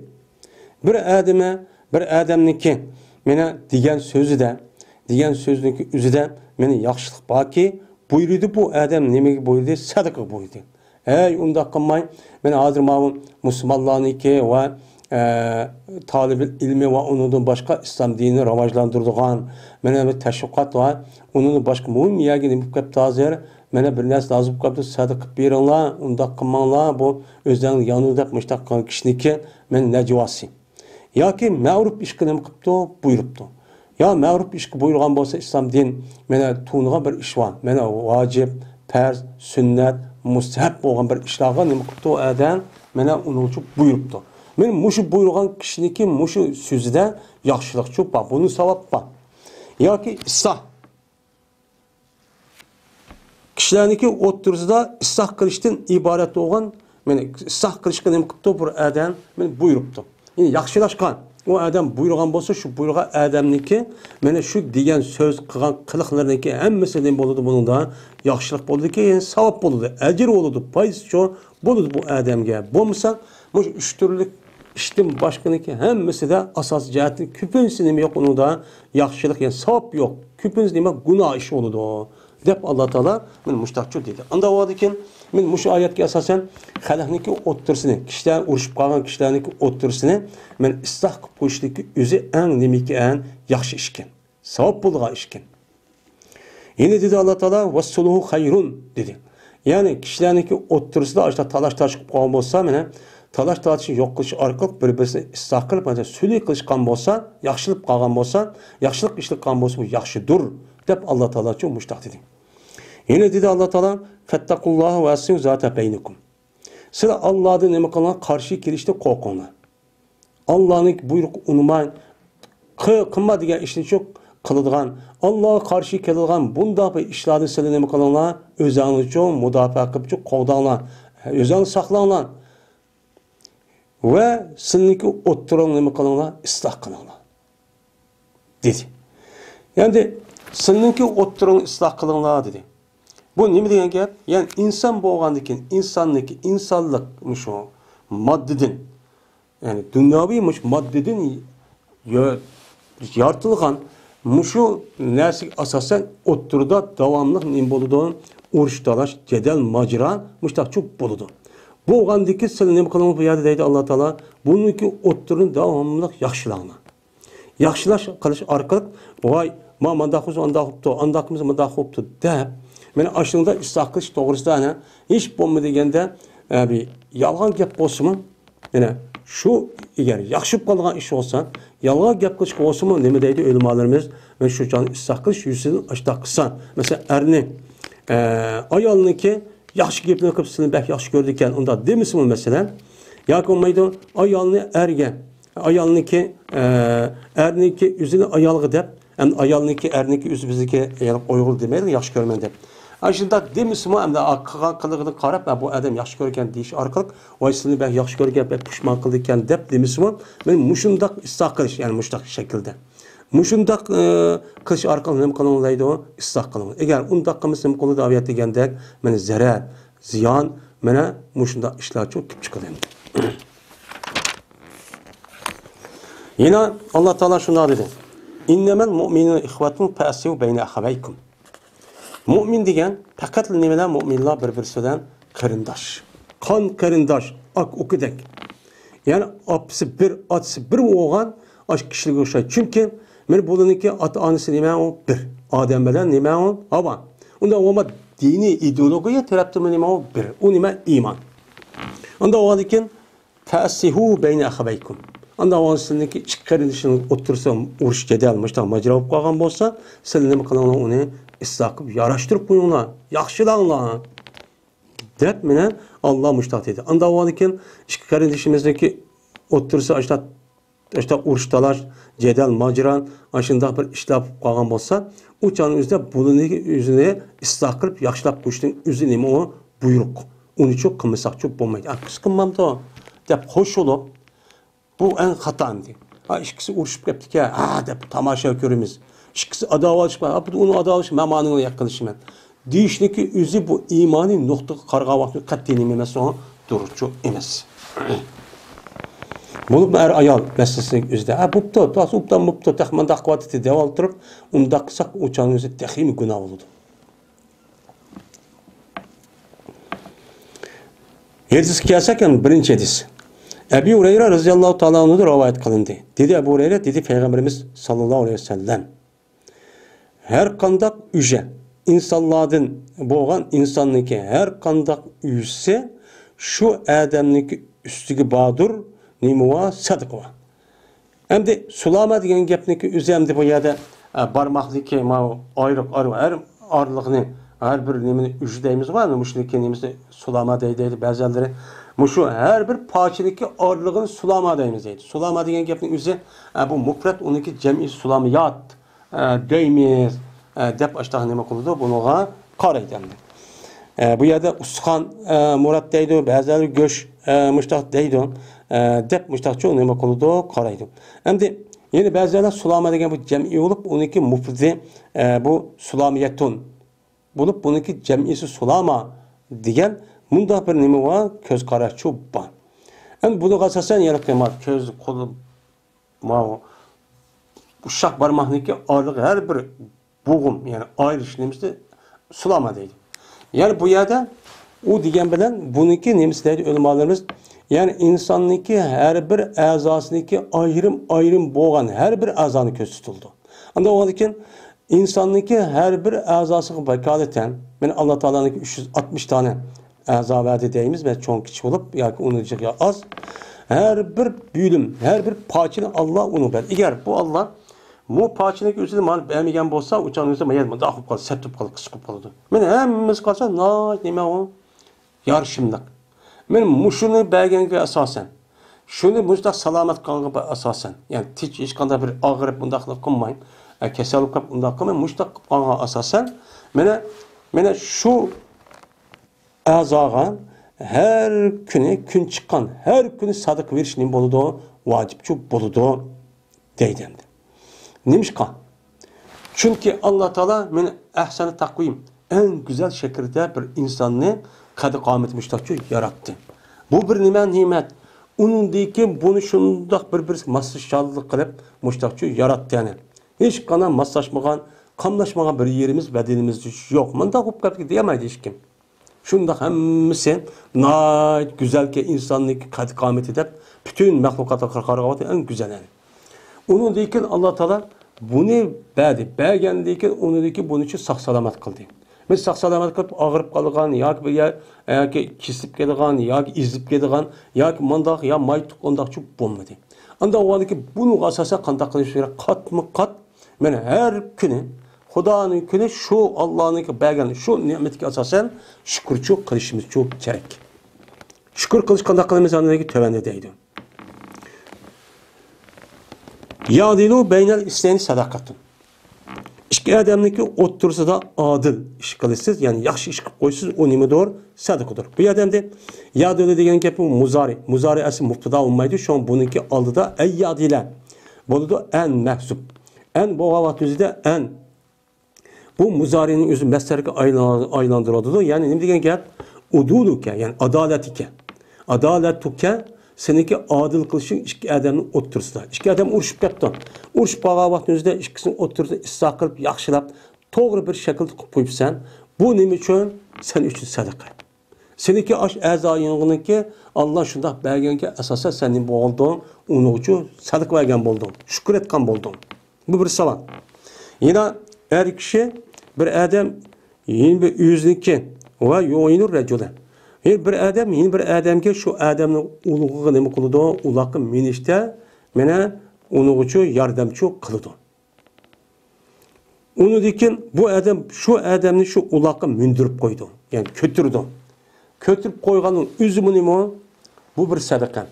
بىر ئادەمە، بىر ئادەمنىڭكى مانا دېگەن سۆزىدە، دېگەن سۆزنىڭكى ئۆزىدە مانا ياخشىلىق باركى، بۇيرۇدى بۇ ئادەم نېمىگە بۇيرۇدى؟ سەدىقىگە بۇيرۇدى. ھەي، ئۇنداق قىلماي، مەن ھازىر ماۋۇ مۇسۇلمانلارنىڭكى ۋە، ئە، تالىبىل ئىلمى ۋە ئۇنىڭدىن باشقا ئىسلام دىنىنى راۋاجلاندۇرىدىغان، مانا بىر تەشۋىقات ۋە ئۇنىڭدىن باشقا مۇھىم يەرگە نېمە بولۇپ كەپتۇ ھازىر؟ مانا بىر نەرسە لازىم بولۇپ كەپتۇ، سەدىقە قىلىپ بېرىڭلار، ئۇنداق قىلماڭلار، بۇ ئۆزلەرنىڭ يانىدۇ دەپ مۇشۇنداق قىلغان كىشىنىڭكى مانا نەجۋاسى. ياكى مەرۇپ ئىشقا نېمە قىپتۇ؟ بۇيرۇپتۇ. يا مەرۇپ ئىشقا بۇيرۇغان بولسا ئىسلام دىن، مانا تونۇغان بىر ئىش بار. مانا ۋاجىپ، پەرز، سۈننەت، مۇستەھەب بولغان بىر ئىشلارغا نېمە قىپتۇ ئادەم؟ مانا ئۇنىڭ ئۈچۈن بۇيرۇپتۇ. مانا مۇشۇ بۇيرۇغان كىشىنىڭكى مۇشۇ سۆزىدە ياخشىلىقچۇ بار، بۇنى ساۋاب بار. ياكى ئىسلاھ. كىشىلەرنىڭكى ئوتتۇرىسىدا ئىسلاھ قىلىشتىن ئىبارەت بولغان، مانا ئىسلاھ قىلىشقا نېمە قىپتۇ؟ بىر ئادەم مانا بۇيرۇپتۇ. يەنى ياخشىلاشقان. ئۇ ئادەم بۇيرۇغان بولسا، شۇ بۇيرۇغان ئادەمنىڭكى مانا شۇ دېگەن سۆز، قىلغان قىلىقلىرىنىڭكى ھەممىسى نېمە بولىدۇ؟ بۇنىڭدا ياخشىلىق بولىدىكەن، يەنى ساۋاب بولىدۇ، ئەجىر بولىدۇ، پايدىسى چوڭ بولىدۇ بۇ ئادەمگە. بولمىسا، مۇشۇ ئۈچ تۈرلۈك ئىشتىن باشقىنىڭكى ھەممىسىدە ئاساسىي جەھەتتىن كۆپىنچىسى نېمە يوق ئۇنىڭدا؟ ياخشىلىق، يەنى ساۋاب يوق. كۆپىنچىسى نېمە؟ گۇناھ ئىش بولىدۇ، دەپ ئاللا تائالا مانا مۇشتاقچۇ دېدى. ئاندا بولغاندىكىن، مانا مۇشۇ ئايەتكە ئاساسەن، خەلقنىڭكى ئوتتۇرىسىنى، كىشىلەر ئۇرۇشۇپ قالغان كىشىلەرنىڭكى ئوتتۇرىسىنى مانا ئىسلاھ قىلىپ قويۇشنىڭكى ئۆزى ئەڭ نېمىكەن؟ ياخشى ئىشكەن. ساۋاب بولىدىغان ئىشكەن. يەنە دېدى ئاللا تائالا، «ۋەسسۇلھۇ خەيرۇن» دېدى. يەنى كىشىلەرنىڭكى ئوتتۇرىسىدا ئاشۇنداق تالاش-تارتىش قىلىپ قالغان بولسا، مانا تالاش-تارتىشنى يوق قىلىش ئارقىلىق بىر-بىرسىنى ئىسلاھ قىلىپ، مانا سۈلھى قىلىشقان بولسا، ياخشىلىق قالغان بولسا، ياخشىلىق ئىشلىق قالغان بولسا، بۇ ياخشىدۇر، دەپ ئاللا تائالاچۇ مۇشتاق دېدى. يەنە دېدى ئاللا تائالا، «فەتتەقۇللاھە ۋە ئەسلىھۇ زاتە بەينىكۇم». سىلەر ئاللادىن نېمە قىلىڭلار؟ قارشى كېلىشتىن قورقۇڭلار. ئاللانىڭ بۇيرۇقى ئۇنىماي، قى-، قىلما دېگەن ئىشنى شۇ قىلىدىغان، ئاللاغا قارشى كېلىدىغان بۇنداق بىر ئىشلاردىن سىلەر نېمە قىلىڭلار؟ ئۆزەڭلارچۇ مۇداپىئە قىلىپچۇ قوغداڭلار، ئۆزەڭلار ساقلاڭلار ۋە سىلىنىڭكى ئوتتۇرىڭ نېمە قىلىڭلار؟ ئىسلاھ قىلىڭلار، دېدى. يەنى سىلىنىڭكى ئوتتۇرىڭ ئىسلاھ قىلىڭلار، دېدى. بۇ نېمە دېگەن گەپ؟ يەنى ئىنسان بولغاندىكىن، ئىنساننىڭكى، ئىنسانلىق مۇشۇ ماددىدىن، يەنى دۇنياۋى مۇشۇ ماددىدىن يا-، يارىتىلغان مۇشۇ نەرسىگە ئاساسەن ئوتتۇرىدا داۋاملىق نېمە بولىدۇ؟ ئۇرۇش، تالاش، جېدەل، ماجىرا مۇشۇنداق چوڭ بولىدۇ. بولغاندىكىن سىلەر نېمە قىلىڭلار بۇ يەردە دەيدۇ ئاللا تائالا. بۇنىڭكى ئوتتۇرىنى داۋاملىق ياخشىلاڭلار. ياخشىلاش قىلىش ئارقىلىق، ۋاي، ما مانداق قىلسا ئانداق بوپتۇ، ئانداق قىلسا مۇنداق بوپتۇ دەپ، مانا ئاشۇنىڭدا ئىسلاھ قىلىش توغرىسىدا ئەنە ھېچ بولمىدى دېگەندە، ئە، بىر يالغان گەپ بولسىمۇ، يەنە شۇ ئەگەر ياخشى بولۇپ قالغان ئىش بولسا، يالغان گەپ قىلىشقا بولسىمۇ، نېمە دەيدۇ ئۆلىمالىرىمىز؟ مانا شۇ چاغنى ئىسلاھ قىلىش يۈزىسىدىن ئاشتاق قىلسا، مەسىلەن، ئەرنى، ئە، ئايالنىڭكى ياخشى گېپىنى قىلىپ، سىلىنى بەك ياخشى كۆرىدىكەن، ئۇنداق دېمىسىمۇ، مەسىلەن، ياكى بولمايدۇ، ئايالنى ئەرگە، ئايالنىڭكى، ئە، ئەرنىڭكى ئۆزىنى ئايالغا دەپ، ئەمدى ئايالنىڭكى، ئەرنىڭكى ئۆزى بىزنىڭكى، يەنى ئۇيغۇر دېمەيلى، ياخشى كۆرىمەن دەپ. ئاشۇنداق دېمىسىمۇ، ئەمدى قىلغان قىلىقىنى قاراپ، بۇ ئادەم ياخشى كۆرگەن دېيىش ئارقىلىق، ۋاي، سىلىنى بەك ياخشى كۆرگەن، بەك پۇشمان قىلدىكەن دەپ دېمىسىمۇ، مانا مۇشۇنداق ئىسلاھ قىلىش، يەنى مۇشۇنداق شەكىلدە. مۇشۇنداق، ئى، قىلىش ئارقىلىق نېمە قىلىڭ دەيدۇ؟ ئىسلاھ قىلىڭ. ئەگەر ئۇنداق قىلمىسا نېمە قىلىدۇ؟ ئاۋۇ يەردە دېگەندەك، مانا زەرەر، زىيان، مانا مۇشۇنداق ئىشلار چوڭ كېلىپ چىقىدۇ ئەمدى. يەنە ئاللا تائالا شۇنداق دېدى. «ئىننەمەل مۇئمىنۇنە ئىخۋەتۇن فەئەسلىھۇ بەينە ئەخەۋەيكۇم.» مۇئمىن دېگەن پەقەتلا نېمىلەر؟ مۇئمىنلار بىر-بىرسى بىلەن قېرىنداش. قان قېرىنداش، ئاكا ئۇكىدەك. يەنى ئاپىسى بىر، ئاتىسى بىر بولغان ئاشۇ كىشىلەرگە ئوخشايدۇ. چۈنكى مانا بۇلارنىڭكى ئاتا-ئانىسى نېمە ئۇ؟ بىر. ئادەم بىلەن نېمە ئۇ؟ ھاۋا. ئۇنداق بولما دىنىي ئىدېئولوگىيە تەرەپتىنمۇ نېمە ئۇ؟ بىر. ئۇ نېمە؟ ئىمان. ئۇنداق بولغاندىكىن، «فەئەسلىھۇ بەينە ئەخەۋەيكۇم.» ئانداق بولغاندا سىلىنىڭكى ئىككى قېرىندىشىڭىز ئوتتۇرىسىدا ئۇرۇش، جېدەل، مۇشۇنداق ماجىرا بولۇپ قالغان بولسا، سىلەر نېمە قىلىڭلار؟ ئۇنى ئىسلاھ قىلىپ، ياراشتۇرۇپ قويۇڭلار، ياخشىلاڭلار، دەپ مانا ئاللا مۇشۇنداق دېدى. ئانداق بولغاندىكىن ئىككى قېرىندىشىمىزنىڭكى ئوتتۇرىسى ئاشۇنداق ئاشۇنداق ئۇرۇش-تالاش، جېدەل-ماجىرا، ئاشۇنداق بىر ئىشلار بولۇپ قالغان بولسا، ئۇ چاغنىڭ ئۆزىدە بۇلىنى ئۆزىنى ئىسلاھ قىلىپ، ياخشىلاپ قويۇشنىڭ ئۆزى نېمە ئۇ؟ بۇيرۇق. ئۇنى چوق قىلمىساقچۇ بولمايدۇ. «ئا، قىز قىلمامدۇ؟» دەپ خوش بولۇپ، بۇ ئەڭ خاتا ئەمدى. «ئا، ئىككىسى ئۇرۇشۇپ كەپتىكەن، ھە» دەپ تاماشا كۆرىمىز. ئىككىسى ئاداۋەتلىشىپ، «ئا، بۇ ئۇنى ئاداۋەتلىشىپ، مەن مانىڭنى ياق قىلىشىمەن» دېيىشنىكى ئۆزى بۇ ئىمانىي نۇقتىغا قارىغان ۋاقتىدا قەتئىي نېمە ئەمەس، ئۇ دۇرۇسچۇ ئەمەس. بولۇپمۇ ئەر-ئايال مەسىلىسىنىڭ ئۆزىدە، ھە، بوپتۇ، تاسا ئوبدان بوپتۇ، تېخى مۇنداق قىلىۋاتىدۇ دەۋالىپ تۇرۇپ، ئۇنداق قىلساق، ئۇ چاغنىڭ ئۆزى تېخىمۇ گۇناھ بولىدۇ. ھەدىسكە كەلسەك، يەنە بىرىنچى ھەدىس. ئەبى ھۇرەيرە رەزىياللاھۇ تائالا ئەنھۇدىن رىۋايەت قىلىندى. دېدى ئەبۇ ھۇرەيرە، دېدى پەيغەمبىرىمىز ساللاللاھۇ ئەلەيھى ۋەسەللەم، ھەر قانداق ئۈژە، ئىنسانلاردىن بولغان ئىنساننىڭكى ھەر قانداق ئۈژىسى شۇ ئادەمنىڭكى ئۈستىگە باردۇر، نېمە ۋا؟ سەدىقە ۋا. ئەمدى سۇلامە دېگەن گەپنىڭكى ئۆزى ئەمدى بۇ يەردە، ئە، بارماقنىڭكى ماۋۇ ئايرىق ئار-، ھەر ئارىلىقنى، ھەر بىر نېمىنى ئۈژە دەيمىزغۇ، ئەمدى مۇشۇنىڭكى نېمىسى سۇلامە دەيدۇ، دەيدۇ بەزەنلىرى. مۇشۇ ھەر بىر پارچىنىڭكى ئارىلىقىنى سۇلاما دەيمىز دەيدۇ. سۇلاما دېگەن گەپنىڭ ئۆزى، ئە، بۇ مۇپرەت، ئۇنىڭكى جەمئىي سۇلامىيات، ئە، دەيمىز، ئە، دەپ ئاشتاق نېمە قىلىدۇ؟ بۇنىڭغا قارايدۇ ئەمدى. ئە، بۇ يەردە ئۇستىخان، ئە، مۇراد دەيدۇ، بەزىلەر گۆش، ئە، مۇشتاق دەيدۇ، ئە، دەپ مۇشتاقچۇ نېمە قىلىدۇ؟ قارايدۇ. ئەمدى يەنە بەزىلەر سۇلاما دېگەن بۇ جەمئىي بولۇپ، ئۇنىڭكى مۇپرىدى، ئە، بۇ سۇلامىيەتۇن بولۇپ، بۇنىڭكى جەمئىيسى سۇلاما دېگەن مۇنداق بىر نېمە بار، كۆز قاراشچۇ بار. ئەمدى بۇنىڭغا ئاساسەن يەنە قىلما كۆز، قول، ماۋۇ ئۇششاق بارماقنىڭكى ئارىلىقى ھەر بىر بوغۇم، يەنى ئايرىش نېمىسى سۇلاما دەيدۇ. يەنى بۇ يەردە ئۇ دېگەن بىلەن بۇنىڭكى نېمىسى دەيدۇ ئۆلىمالىرىمىز، يەنى ئىنساننىڭكى ھەر بىر ئەزاسىنىڭكى ئايرىم-ئايرىم بولغان ھەر بىر ئەزانى كۆرسىتىلىدۇ. ئاندىن ئۇنىڭدىن كېيىن ئىنساننىڭكى ھەر بىر ئەزاسىغا ۋاكالىتەن، مانا، ئاللا تائالانىڭكى ئۈچ يۈز ئاتمىش دانە ئەزا بەردى دەيمىز، مانا، چوڭ كىچىك بولۇپ ياكى ئۇنىڭ جىقى ئاز. ھەر بىر بۆلۈم، ھەر بىر پارچىنى ئاللا ئۇنىڭ بەردى. ئەگەر بۇ ئاللا بۇ پارچىنىڭكى ئۆزىنى مانا بەرمىگەن بولسا، ئۇ چاغنىڭ ئۆزىدە مانا مۇنداق بولۇپ قالدى، سەت بولۇپ قالدى، قىسقا بولۇپ قالىدۇ. مانا ھەممىسى قارىسا ناھايىتى نېمە ئۇ؟ يارىشىملىق. مانا مۇشۇنى بەرگەنگە ئاساسەن، شۇنى مۇشۇنداق سالامەت قىلغانغا ئاساسەن، يەنى تىنچ ھېچقانداق بىر ئاغرىپ مۇنداقلىق قىلماي، ئە، كېسەل قىلىپ مۇنداق قىلماي، مۇشۇنداق قىلىپ قالغانغا ئاساسەن، مانا، مانا شۇ ئەزاغا ھەر كۈنى، كۈن چىققان ھەر كۈنى سەدىقە بېرىش نېمە بولىدۇ؟ ۋاجىپچۇ بولىدۇ دەيدۇ ئەمدى. نېمىشقا؟ چۈنكى ئاللا تائالا مانا ئەھسەنى تەقۋىم، ئەڭ گۈزەل شەكىلدە بىر ئىنساننى قەددى قامىتى مۇشتاقچۇ ياراتتى. بۇ بىر نېمە نېمەت؟ ئۇنىڭدىن كېيىن بۇنى شۇنداق بىر-بىرسىگە ماسلىشىشچانلىق قىلىپ مۇشتاقچۇ ياراتتى يەنى. ھېچقانداق ماسلاشمىغان، قاملاشمىغان بىر يېرىمىز، بەدىنىمىز يوق. مۇنداق بولۇپ قاپتۇ دېيەلمەيدۇ ھېچكىم. شۇنداق ھەممىسى ناھايىتى گۈزەلكەن، ئىنساننىڭكى قەد-قامىتى دەپ پۈتۈن مەخلۇقاتقا قارىغاندا ئەڭ گۈزەل يەنى. ئۇنىڭدىن كېيىن ئاللا تائالا بۇنى بەردى. بەرگەندىن كېيىن ئۇنىڭدىن كېيىن بۇنى شۇ ساق-سالامەت قىلدى. بىز ساق-سالامەت قىلىپ ئاغرىپ قالغان ياكى بىر يەر، ياكى كېسىپ كېتىدىغان ياكى ئېزىپ كېتىدىغان ياكى مانداق يا مايتۇق ئۇنداقچۇ بولمىدى. ئاندا ئۇنىڭدىن كېيىن بۇنىڭغا ئاساسەن قانداق قىلىش كېرەك؟ قاتمۇ قات مانا ھەر كۈنى خۇدانىڭ كۈنى شۇ ئاللانىڭ بەرگەن شۇ نېمىتىگە ئاساسەن شۈكۈرچۇ قىلىشىمىزچۇ كېرەك. شۈكۈر قىلىش قانداق قىلىمىز؟ ئاندىن كېيىن تۆۋەندە دەيدۇ. يەئدىلۇ بەينەل ئىسنەينى سەدەقەتۇن. ئىككى ئادەمنىڭكى ئوتتۇرىسىدا ئادىل ئىش قىلىسىز، يەنى ياخشى ئىش قىلىپ قويسىز، ئۇ نېمىدۇر؟ سەدىقىدۇر. بۇ يەردە ئەمدى يەئدىلۇ دېگەن گەپ ئۇ مۇزارى. مۇزارى ئەسلى مۇپتىدا بولمايدۇ، شۇڭا بۇنىڭكى ئالدىدا ئەن يەئدىلە بولىدۇ، ئەن مەھزۇپ. ئەن بولغان ۋاقتىمىزدا ئەن بۇ مۇزارىنىڭ ئۆزى مەسدەرگە ئايلان-، ئايلاندۇرۇلىدۇ. يەنى نېمە دېگەن گەپ؟ ئۇدۇلۇكە، يەنى ئادالەتىكە. ئادالەتۇكە، سېنىڭكى ئادىل قىلىشىڭ ئىككى ئادەمنىڭ ئوتتۇرىسىدا. ئىككى ئادەم ئۇرۇشۇپ كەپتۇ. ئۇرۇشۇپ قالغان ۋاقتىمىزدا ئىككىسىنىڭ ئوتتۇرىسىدا ئىسلاھ قىلىپ، ياخشىلاپ، توغرا بىر شەكىلدە قىلىپ قويۇپسەن. بۇ نېمە ئۈچۈن؟ سەن ئۈچۈن سەدىقە. سېنىڭكى ئاش ئەزايىڭنىڭكى ئاللا شۇنداق بەرگەنگە ئاساسەن سەن نېمە بولدۇڭ؟ ئۇنىڭ ئۈچۈن سەدىقە بەرگەن بولدۇڭ. شۈكۈر ئېيتقان بولدۇڭ. بۇ بىر ساۋاب. يەنە ئەر كىشى بىر ئادەم يەنە بىر ئۆزىنىڭكى ۋە يۇئىنۇر رەجۇلە. يەنى بىر ئادەم يەنە بىر ئادەمگە شۇ ئادەمنىڭ ئۇلىغىغا نېمە قىلىدۇ؟ ئۇلاققا مىنىشتە مانا ئۇنىڭ ئۈچۈن ياردەمچۇ قىلىدۇ. ئۇنىڭدىن كېيىن بۇ ئادەم شۇ ئادەمنى شۇ ئۇلاققا مىندۈرۈپ قويىدۇ. يەنى كۆتۈرىدۇ. كۆتۈرۈپ قويغاننىڭ ئۆزىمۇ نېمە؟ بۇ بىر سەدىقە.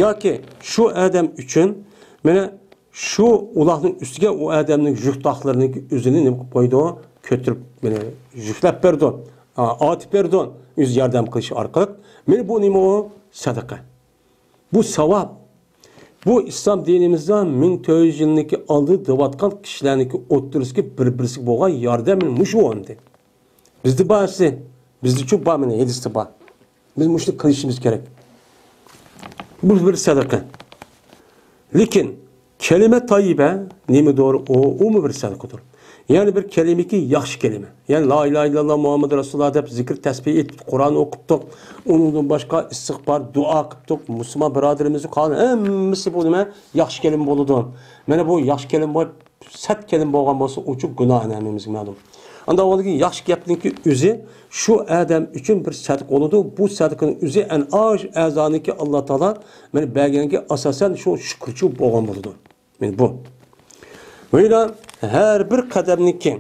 ياكى شۇ ئادەم ئۈچۈن مانا شۇ ئۇلاقنىڭ ئۈستىگە ئۇ ئادەمنىڭ يۈك تاقلىرىنىڭ ئۆزىنى نېمە قىلىپ قويىدۇ؟ كۆتۈرۈپ، مانا يۈكلەپ بەردى. ئا، ئارتىپ بەردى. ئۆزى ياردەم قىلىش ئارقىلىق. مانا بۇ نېمە ئۇ؟ سەدىقە. بۇ ساۋاب. بۇ ئىسلام دىنىمىزدا مىڭ تۆت يۈز يىلنىڭكى ئالدىدا دەۋاتقان كىشىلەرنىڭكى ئوتتۇرىسىدىكى بىر-بىرسىگە بولغان ياردەم مۇشۇ ئەمدى. بىزدە بار ئەسلى. بىزدىچۇ بار، مانا ھەدىستە بار. بىز مۇشۇنى قىلىشىمىز كېرەك. بۇ بىر سەدىقە. لېكىن كەلىمە تايىبە نېمىدۇر؟ ئۇ، ئۇمۇ بىر سەدىقىدۇر. يەنى بىر كەلىمىكى ياخشى كەلىمە. يەنى لا ئىلاھە ئىللاللا مۇھەممەد رەسۇلۇللا دەپ زىكىر تەسبىھ ئېيتىپ، قۇرئان ئوقۇپتۇق. ئۇنىڭدىن باشقا ئىستىغپار، دۇئا قىپتۇق. مۇسۇلمان بىرادىرىمىزنى قالغان ھەممىسى بۇ نېمە؟ ياخشى كەلىمە بولىدۇ. مانا بۇ ياخشى كەلىمە بولۇپ، سەت كەلىمە بولغان بولسا، ئۇچۇ گۇناھ ھەممىمىزگە مەلۇم. ئاندا ئۇنىڭدىكى ياخشى گەپنىڭكى ئۆزى شۇ ئادەم ئۈچۈن بىر سەدىقە بولىدۇ. بۇ سەدىقىنىڭ ئۆزى ئەن ئاش ئەزانىڭكى ئاللا تائالا مانا بەرگەنگە ئاساسەن شۇ شۈكۈرچى بولغان بولىدۇ. مانا بۇ. ۋە يەنە ھەر بىر قەدەمنىڭكى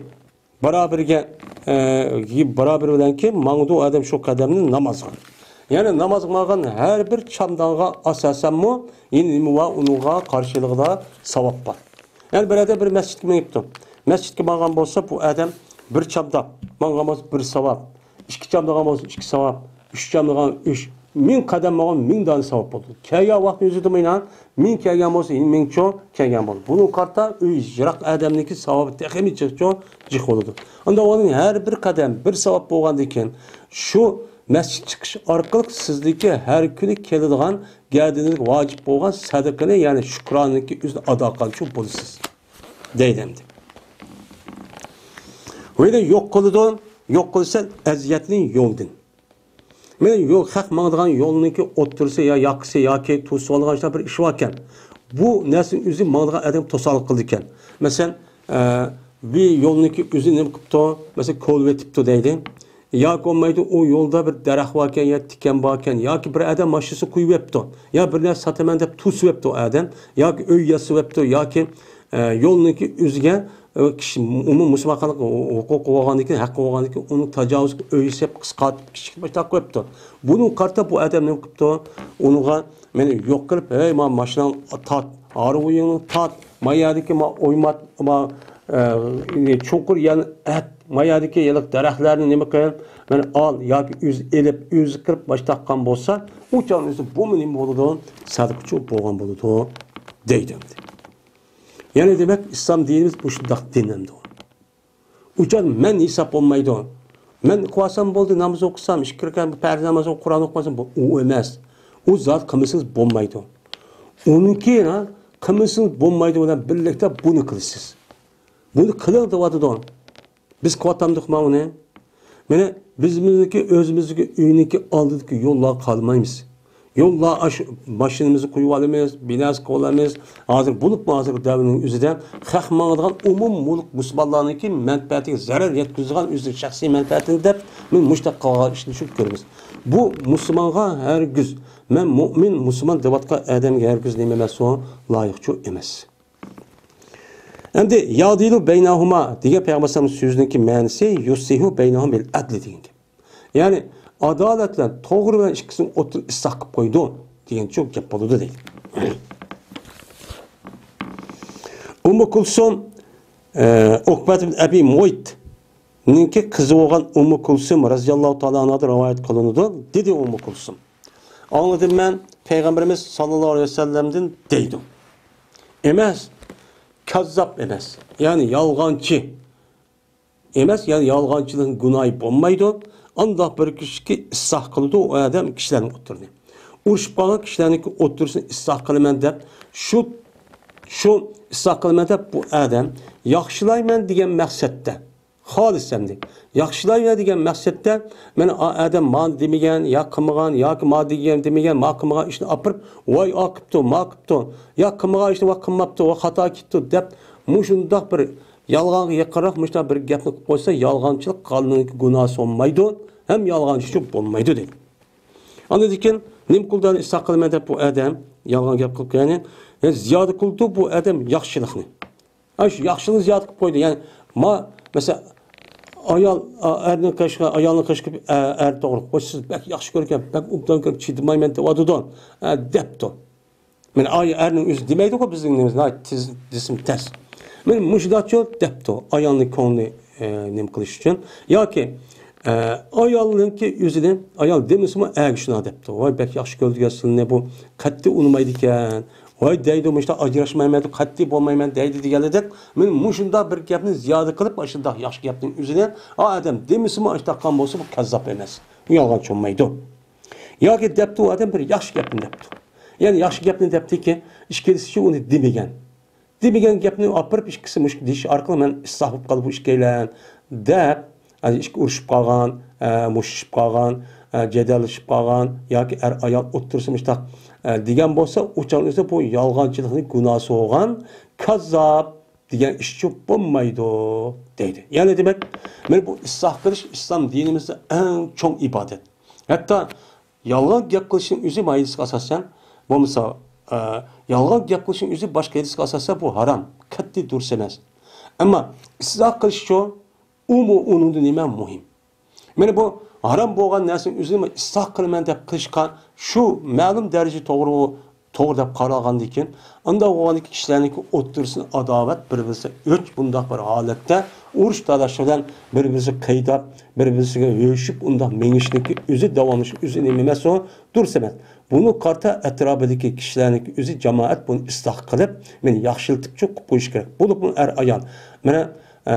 بارابىرىگە، ئە، بارابىر بىلەنكى ماڭىدۇ ئادەم شۇ قەدەمنى نامازغا. يەنى نامازغا ماڭغان ھەر بىر چامداڭغا ئاساسەنمۇ يەنە نېمە بار؟ ئۇنىڭغا قارشىلىقىدا ساۋاب بار. يەنى بىر ئادەم بىر مەسچىتكە مېڭىپتۇ. مەسچىتكە ماڭغان بولسا، بۇ ئادەم بىر چامداق ماڭغان بولسا بىر ساۋاب، ئىككى چامدىغان بولسا ئىككى ساۋاب، ئۈچ چامدىغان ئۈچ، مىڭ قەدەم ماڭغان مىڭ دانە ساۋاب بولىدۇ. كەلگەن ۋاقىتنىڭ ئۆزىدىمۇ ئىنان، مىڭ كەلگەن بولسا يەنە مىڭ چوڭ كەلگەن بولىدۇ. بۇنىڭغا قارىتا ئۆي يىراق ئادەمنىڭكى ساۋابى تېخىمۇ جىق چوڭ، جىق بولىدۇ. ئاندا ئۇنىڭ ھەر بىر قەدەم بىر ساۋاب بولغاندىن كېيىن، شۇ مەسچىت چىقىش ئارقىلىق سىزدىكى ھەر كۈنى كېلىدىغان گەردىنىڭىزگە ۋاجىپ بولغان سەدىقىنى، يەنى شۈكرانىنىڭكى ئۆزىنى ئادا قىلغانچە بولىسىز، دەيدۇ ئەمدى. ۋەيدە يوق قىلىدۇ، يوق قىلسا ئەزىيەتنى يولدىن. مانا يول، خەق ماڭىدىغان يولنىڭكى ئوتتۇرىسى يا ياقىسى ياكى توسۇۋالغان بىر ئىش باركەن. بۇ نەرسىنىڭ ئۆزى ماڭىدىغان ئادەمگە توسالغۇ قىلىدىكەن. مەسىلەن، ئە، بىر يولنىڭكى ئۆزى نېمە قىپتۇ؟ مەسىلەن، كولىۋېتىپتۇ دەيلى. ياكى بولمايدۇ، ئۇ يولدا بىر دەرەخ باركەن يا تىكەن باركەن ياكى بىر ئادەم ماشىنىسىنى قويۇۋەپتۇ يا بىر نەرسە ساتىمەن دەپ توسۇۋەپتۇ ئادەم ياكى ئۆي ياسىۋەپتۇ ياكى ئە، يولنىڭكى ئۆزىگە، ئە، كىشى، ئومۇمىي مۇسۇلمان خەلق ھوقۇقى بولغاندىكىن، ھەققى بولغاندىكىن، ئۇنى تاجاۋۇز قىلىپ، ئۆي يېسەپ، قىسقارتىپ، كىچىك باشلاپ قويۇپتۇ. بۇنىڭغا قارىتا بۇ ئادەم نېمە قىپتۇ؟ ئۇنىڭغا مېنى يوق قىلىپ، «ھەي، مانا ماشىناڭنى تارت، ھارۋىيىڭنى تارت، ما يەردىكى ما ئويمات، ما، ئە، چوڭقۇر يەرنى ئەت، ما يەردىكى ھېلىقى دەرەخلەرنى نېمە قىل، مانا ئال» ياكى ئۆزى ئېلىپ، ئۆزى قىلىپ باشلاققان بولسا، ئۇ چاغنىڭ ئۆزى بۇمۇ نېمە بولىدۇ؟ سەدىقىچۇ بولغان بولىدۇ، دەيدۇ. يەنى دېمەك، ئىسلام دىنىمىز مۇشۇنداق دىن ئەمدى. ئۇچان مەن ھېساب بولمايدۇ. مەن قىلىۋالسام بولدى، ناماز ئوقۇسام، ئىككى رەكەت پەرز ناماز ئوقۇپ، قۇرئان ئوقۇمىسام، بۇ، ئۇ ئەمەس. ئۇ زات قىلمىسىڭىز بولمايدۇ. ئۇنىڭكى، ھە، قىلمىسىڭىز بولمايدۇ بىلەن بىرلىكتە بۇنى قىلىسىز. بۇنى قىلىڭ دەۋاتىدۇ. بىز قىلىۋاتامدۇق مانا ئۇنى؟ مانا بىز بىزنىڭكى ئۆزىمىزنىڭكى ئۆينىڭكى ئالدىدىكى يوللارغا قارىمايمىز. يوللار ئاشۇ ماشىنىمىزنى قويۇۋالىمىز، بىناسى قىلىۋالىمىز. ھازىر بولۇپمۇ ھازىرقى دەۋرنىڭ ئۆزىدە خەق ماڭىدىغان ئومۇم مۈلۈك مۇسۇلمانلارنىڭكى مەنپەئەتىگە زەرەر يەتكۈزىدىغان ئۆزىنىڭ شەخسىي مەنپەئەتىنى دەپ، مانا مۇشۇنداق قىلغان ئىشنى شۇ كۆرىمىز. بۇ مۇسۇلمانغا ھەرگىز، مەن مۇئمىن، مۇسۇلمان دەۋاتقان ئادەمگە ھەرگىز نېمە ئەمەس ئۇ، لايىقچۇ ئەمەس. ئەمدى يادىلۇ بەينەھۇما دېگەن پەيغەمبەر ئەلەيھىسسالامنىڭ سۆزىنىڭكى مەنىسى يۇسلىھۇ بەينەھۇم بىل ئەدلى دېگەن گەپ. يەنى ئادالەت بىلەن توغرا بىلەن ئىككىسىنى ئوتتۇرا ئىسلاھ قىلىپ قويىدۇ دېگەنچۇ گەپ بولىدۇ دەيدۇ. ئۇممۇ كۇلسۇم، ئە، ئوقبەت ئىبن ئەبى مۇئەيتنىڭكى قىزى بولغان ئۇممۇ كۇلسۇم رەزىياللاھۇ تائالا ئەنھادىن رىۋايەت قىلىنىدۇ. دېدى ئۇممۇ كۇلسۇم. ئاڭلىدىم مەن پەيغەمبىرىمىز ساللاللاھۇ ئەلەيھى ۋەسەللەمدىن دەيدۇ. ئەمەس، كاززاپ ئەمەس، يەنى يالغانچى ئەمەس، يەنى يالغانچىلىقنىڭ گۇناھى بولمايدۇ. ئانداق بىر كىشىكى ئىسلاھ قىلىدۇ، ئۇ ئادەم كىشىلەرنىڭ ئوتتۇرىنى. ئۇرۇشۇپ قالغان كىشىلەرنىڭكى ئوتتۇرىسىنى ئىسلاھ قىلىمەن دەپ، شۇ، شۇ ئىسلاھ قىلىمەن دەپ بۇ ئادەم ياخشىلايمەن دېگەن مەقسەتتە، خالىس ئەمدى. ياخشىلايمەن دېگەن مەقسەتتە، مانا ئا ئادەم مانى دېمىگەن، يا قىلمىغان، ياكى ما دېگەن دېمىگەن، ما قىلمىغان ئىشنى ئاپىرىپ، ۋاي ئا قىپتۇ، ما قىپتۇ، يا قىلمىغان ئىشنى ۋا قىلماپتۇ، ۋا خاتا كېتىپتۇ دەپ، مۇشۇنداق بىر يالغانغا يېقىنراق مۇشۇنداق بىر گەپنى قىلىپ قويسا، يالغانچىلىق قالنىڭكى گۇناھى سولمايدۇ، ھەم يالغانچىچۇ بولمايدۇ دېدى. ئاندىن كېيىن نېمە قىلدى؟ ئىسلاھ قىلىمەن دەپ بۇ ئادەم يالغان گەپ قىلىپ، يەنى، يەنى زىيادە قىلدى بۇ ئادەم ياخشىلىقنى. ئاشۇ ياخشىلىقنى زىيادە قىلىپ قويدى. يەنى، ما، مەسىلەن، ئايال، ئا، ئەرنىڭ قېشىغا، ئايالنىڭ قېشىغا، ئە، ئەر توغرا، «ۋاي، سىز بەك ياخشى كۆرگەن، بەك ئوبدان كۆرۈپ، چىدىمايمەن» دەۋاتىدۇ، ئە، دەپتۇ. مانا ئاي-، ئەرنىڭ ئۆزى دېمەيدۇغۇ بىزنىڭ نېمىمىز، ناھايىتى تېز، دېسىمۇ تەس. مانا مۇشۇنداقچۇ دەپتۇ، ئايالنىڭ كۆڭلىنى، ئە، نېمە قىلىش ئۈچۈن. ياكى، ئە، ئايالنىڭكى ئۆزىنى، ئايال دېمىسىمۇ ئەرگە شۇنداق دەپتۇ. «ۋاي، بەك ياخشى كۆرىدىكەن سىلىنى، بۇ قەتئىي ئۇنىمايدىكەن. ۋاي» دەيدۇ، «مۇشۇنداق ئاجراشمايمەن، قەتئىي بولمايمەن» دەيدۇ دېگەنلىدەك. مانا مۇشۇنداق بىر گەپنى زىيادە قىلىپ، ئاشۇنداق ياخشى گەپنىڭ ئۆزىنى ئا ئادەم دېمىسىمۇ، ئاشۇنداق قىلغان بولسا، بۇ كاززاپ ئەمەس. بۇ يالغانچى بولمايدۇ. ياكى دەپتۇ ئۇ ئادەم بىر ياخشى گەپنى دەپتۇ. يەنى ياخشى گەپنى دەپتىكى، ئىككىلىسىچۇ ئۇنى دېمىگەن. دېمىگەن گەپنى ئاپىرىپ ئىككىسى مۇشۇ دېيىش ئارقىلىق مەن ئىسلاھ بولۇپ قالدى بۇ ئىككىيلەن دەپ، ئىككى ئۇرۇشۇپ قالغان، ئە، مۇشتلىشىپ قالغان، ئە، جېدەللىشىپ قالغان ياكى ئەر-ئايال ئوتتۇرىسى مۇشتاق، ئە، دېگەن بولسا، ئۇ چاغنىڭ ئۆزىدە بۇ يالغانچىلىقنى گۇناھسى بولغان كاززاپ دېگەن ئىشچۇ بولمايدۇ دەيدۇ. يەنى دېمەك، مانا بۇ ئىسلاھ قىلىش ئىسلام دىنىمىزدا ئەڭ چوڭ ئىبادەت. ھەتتا يالغان گەپ قىلىشنىڭ ئۆزى ما ھەدىسكە ئاساسەن بولمىسا، ئە، يالغان گەپ قىلىشنىڭ ئۆزى باشقا ھەدىسكە ئاساسەن بۇ ھارام، قەتئىي دۇرۇس ئەمەس. ئەمما ئىسلاھ قىلىشچۇ، ئۇمۇ ئۇنىڭدىن نېمە مۇھىم. مانا بۇ ھارام بولغان نەرسىنى ئۆزىنى ئىسلاھ قىلىمەن دەپ قىلىشقا شۇ مەلۇم دەرىجە توغرا، توغرا دەپ قارالغاندىن كېيىن، ئۇنداق بولغاندىن كېيىن كىشىلەرنىڭكى ئوتتۇرىسىدا ئاداۋەت، بىر-بىرسى ئۆچ، بۇنداق بىر ھالەتتە ئۇرۇش تالاشلار بىلەن بىر-بىرسىگە قىيداپ، بىر-بىرسىگە ھۆشۈپ، ئۇنداق مېڭىشنىكى ئۆزى داۋاملىشىش ئۆزى نېمە ئەمەس ئۇ؟ دۇرۇس ئەمەس. بۇنى قارىتا ئەتراپىدىكى كىشىلەرنىڭكى ئۆزى جامائەت بۇنى ئىسلاھ قىلىپ، مېنى ياخشىلىتىپچۇ قىلىپ قويۇش كېرەك. بولۇپمۇ ئەر ئايال. مانا، ئە،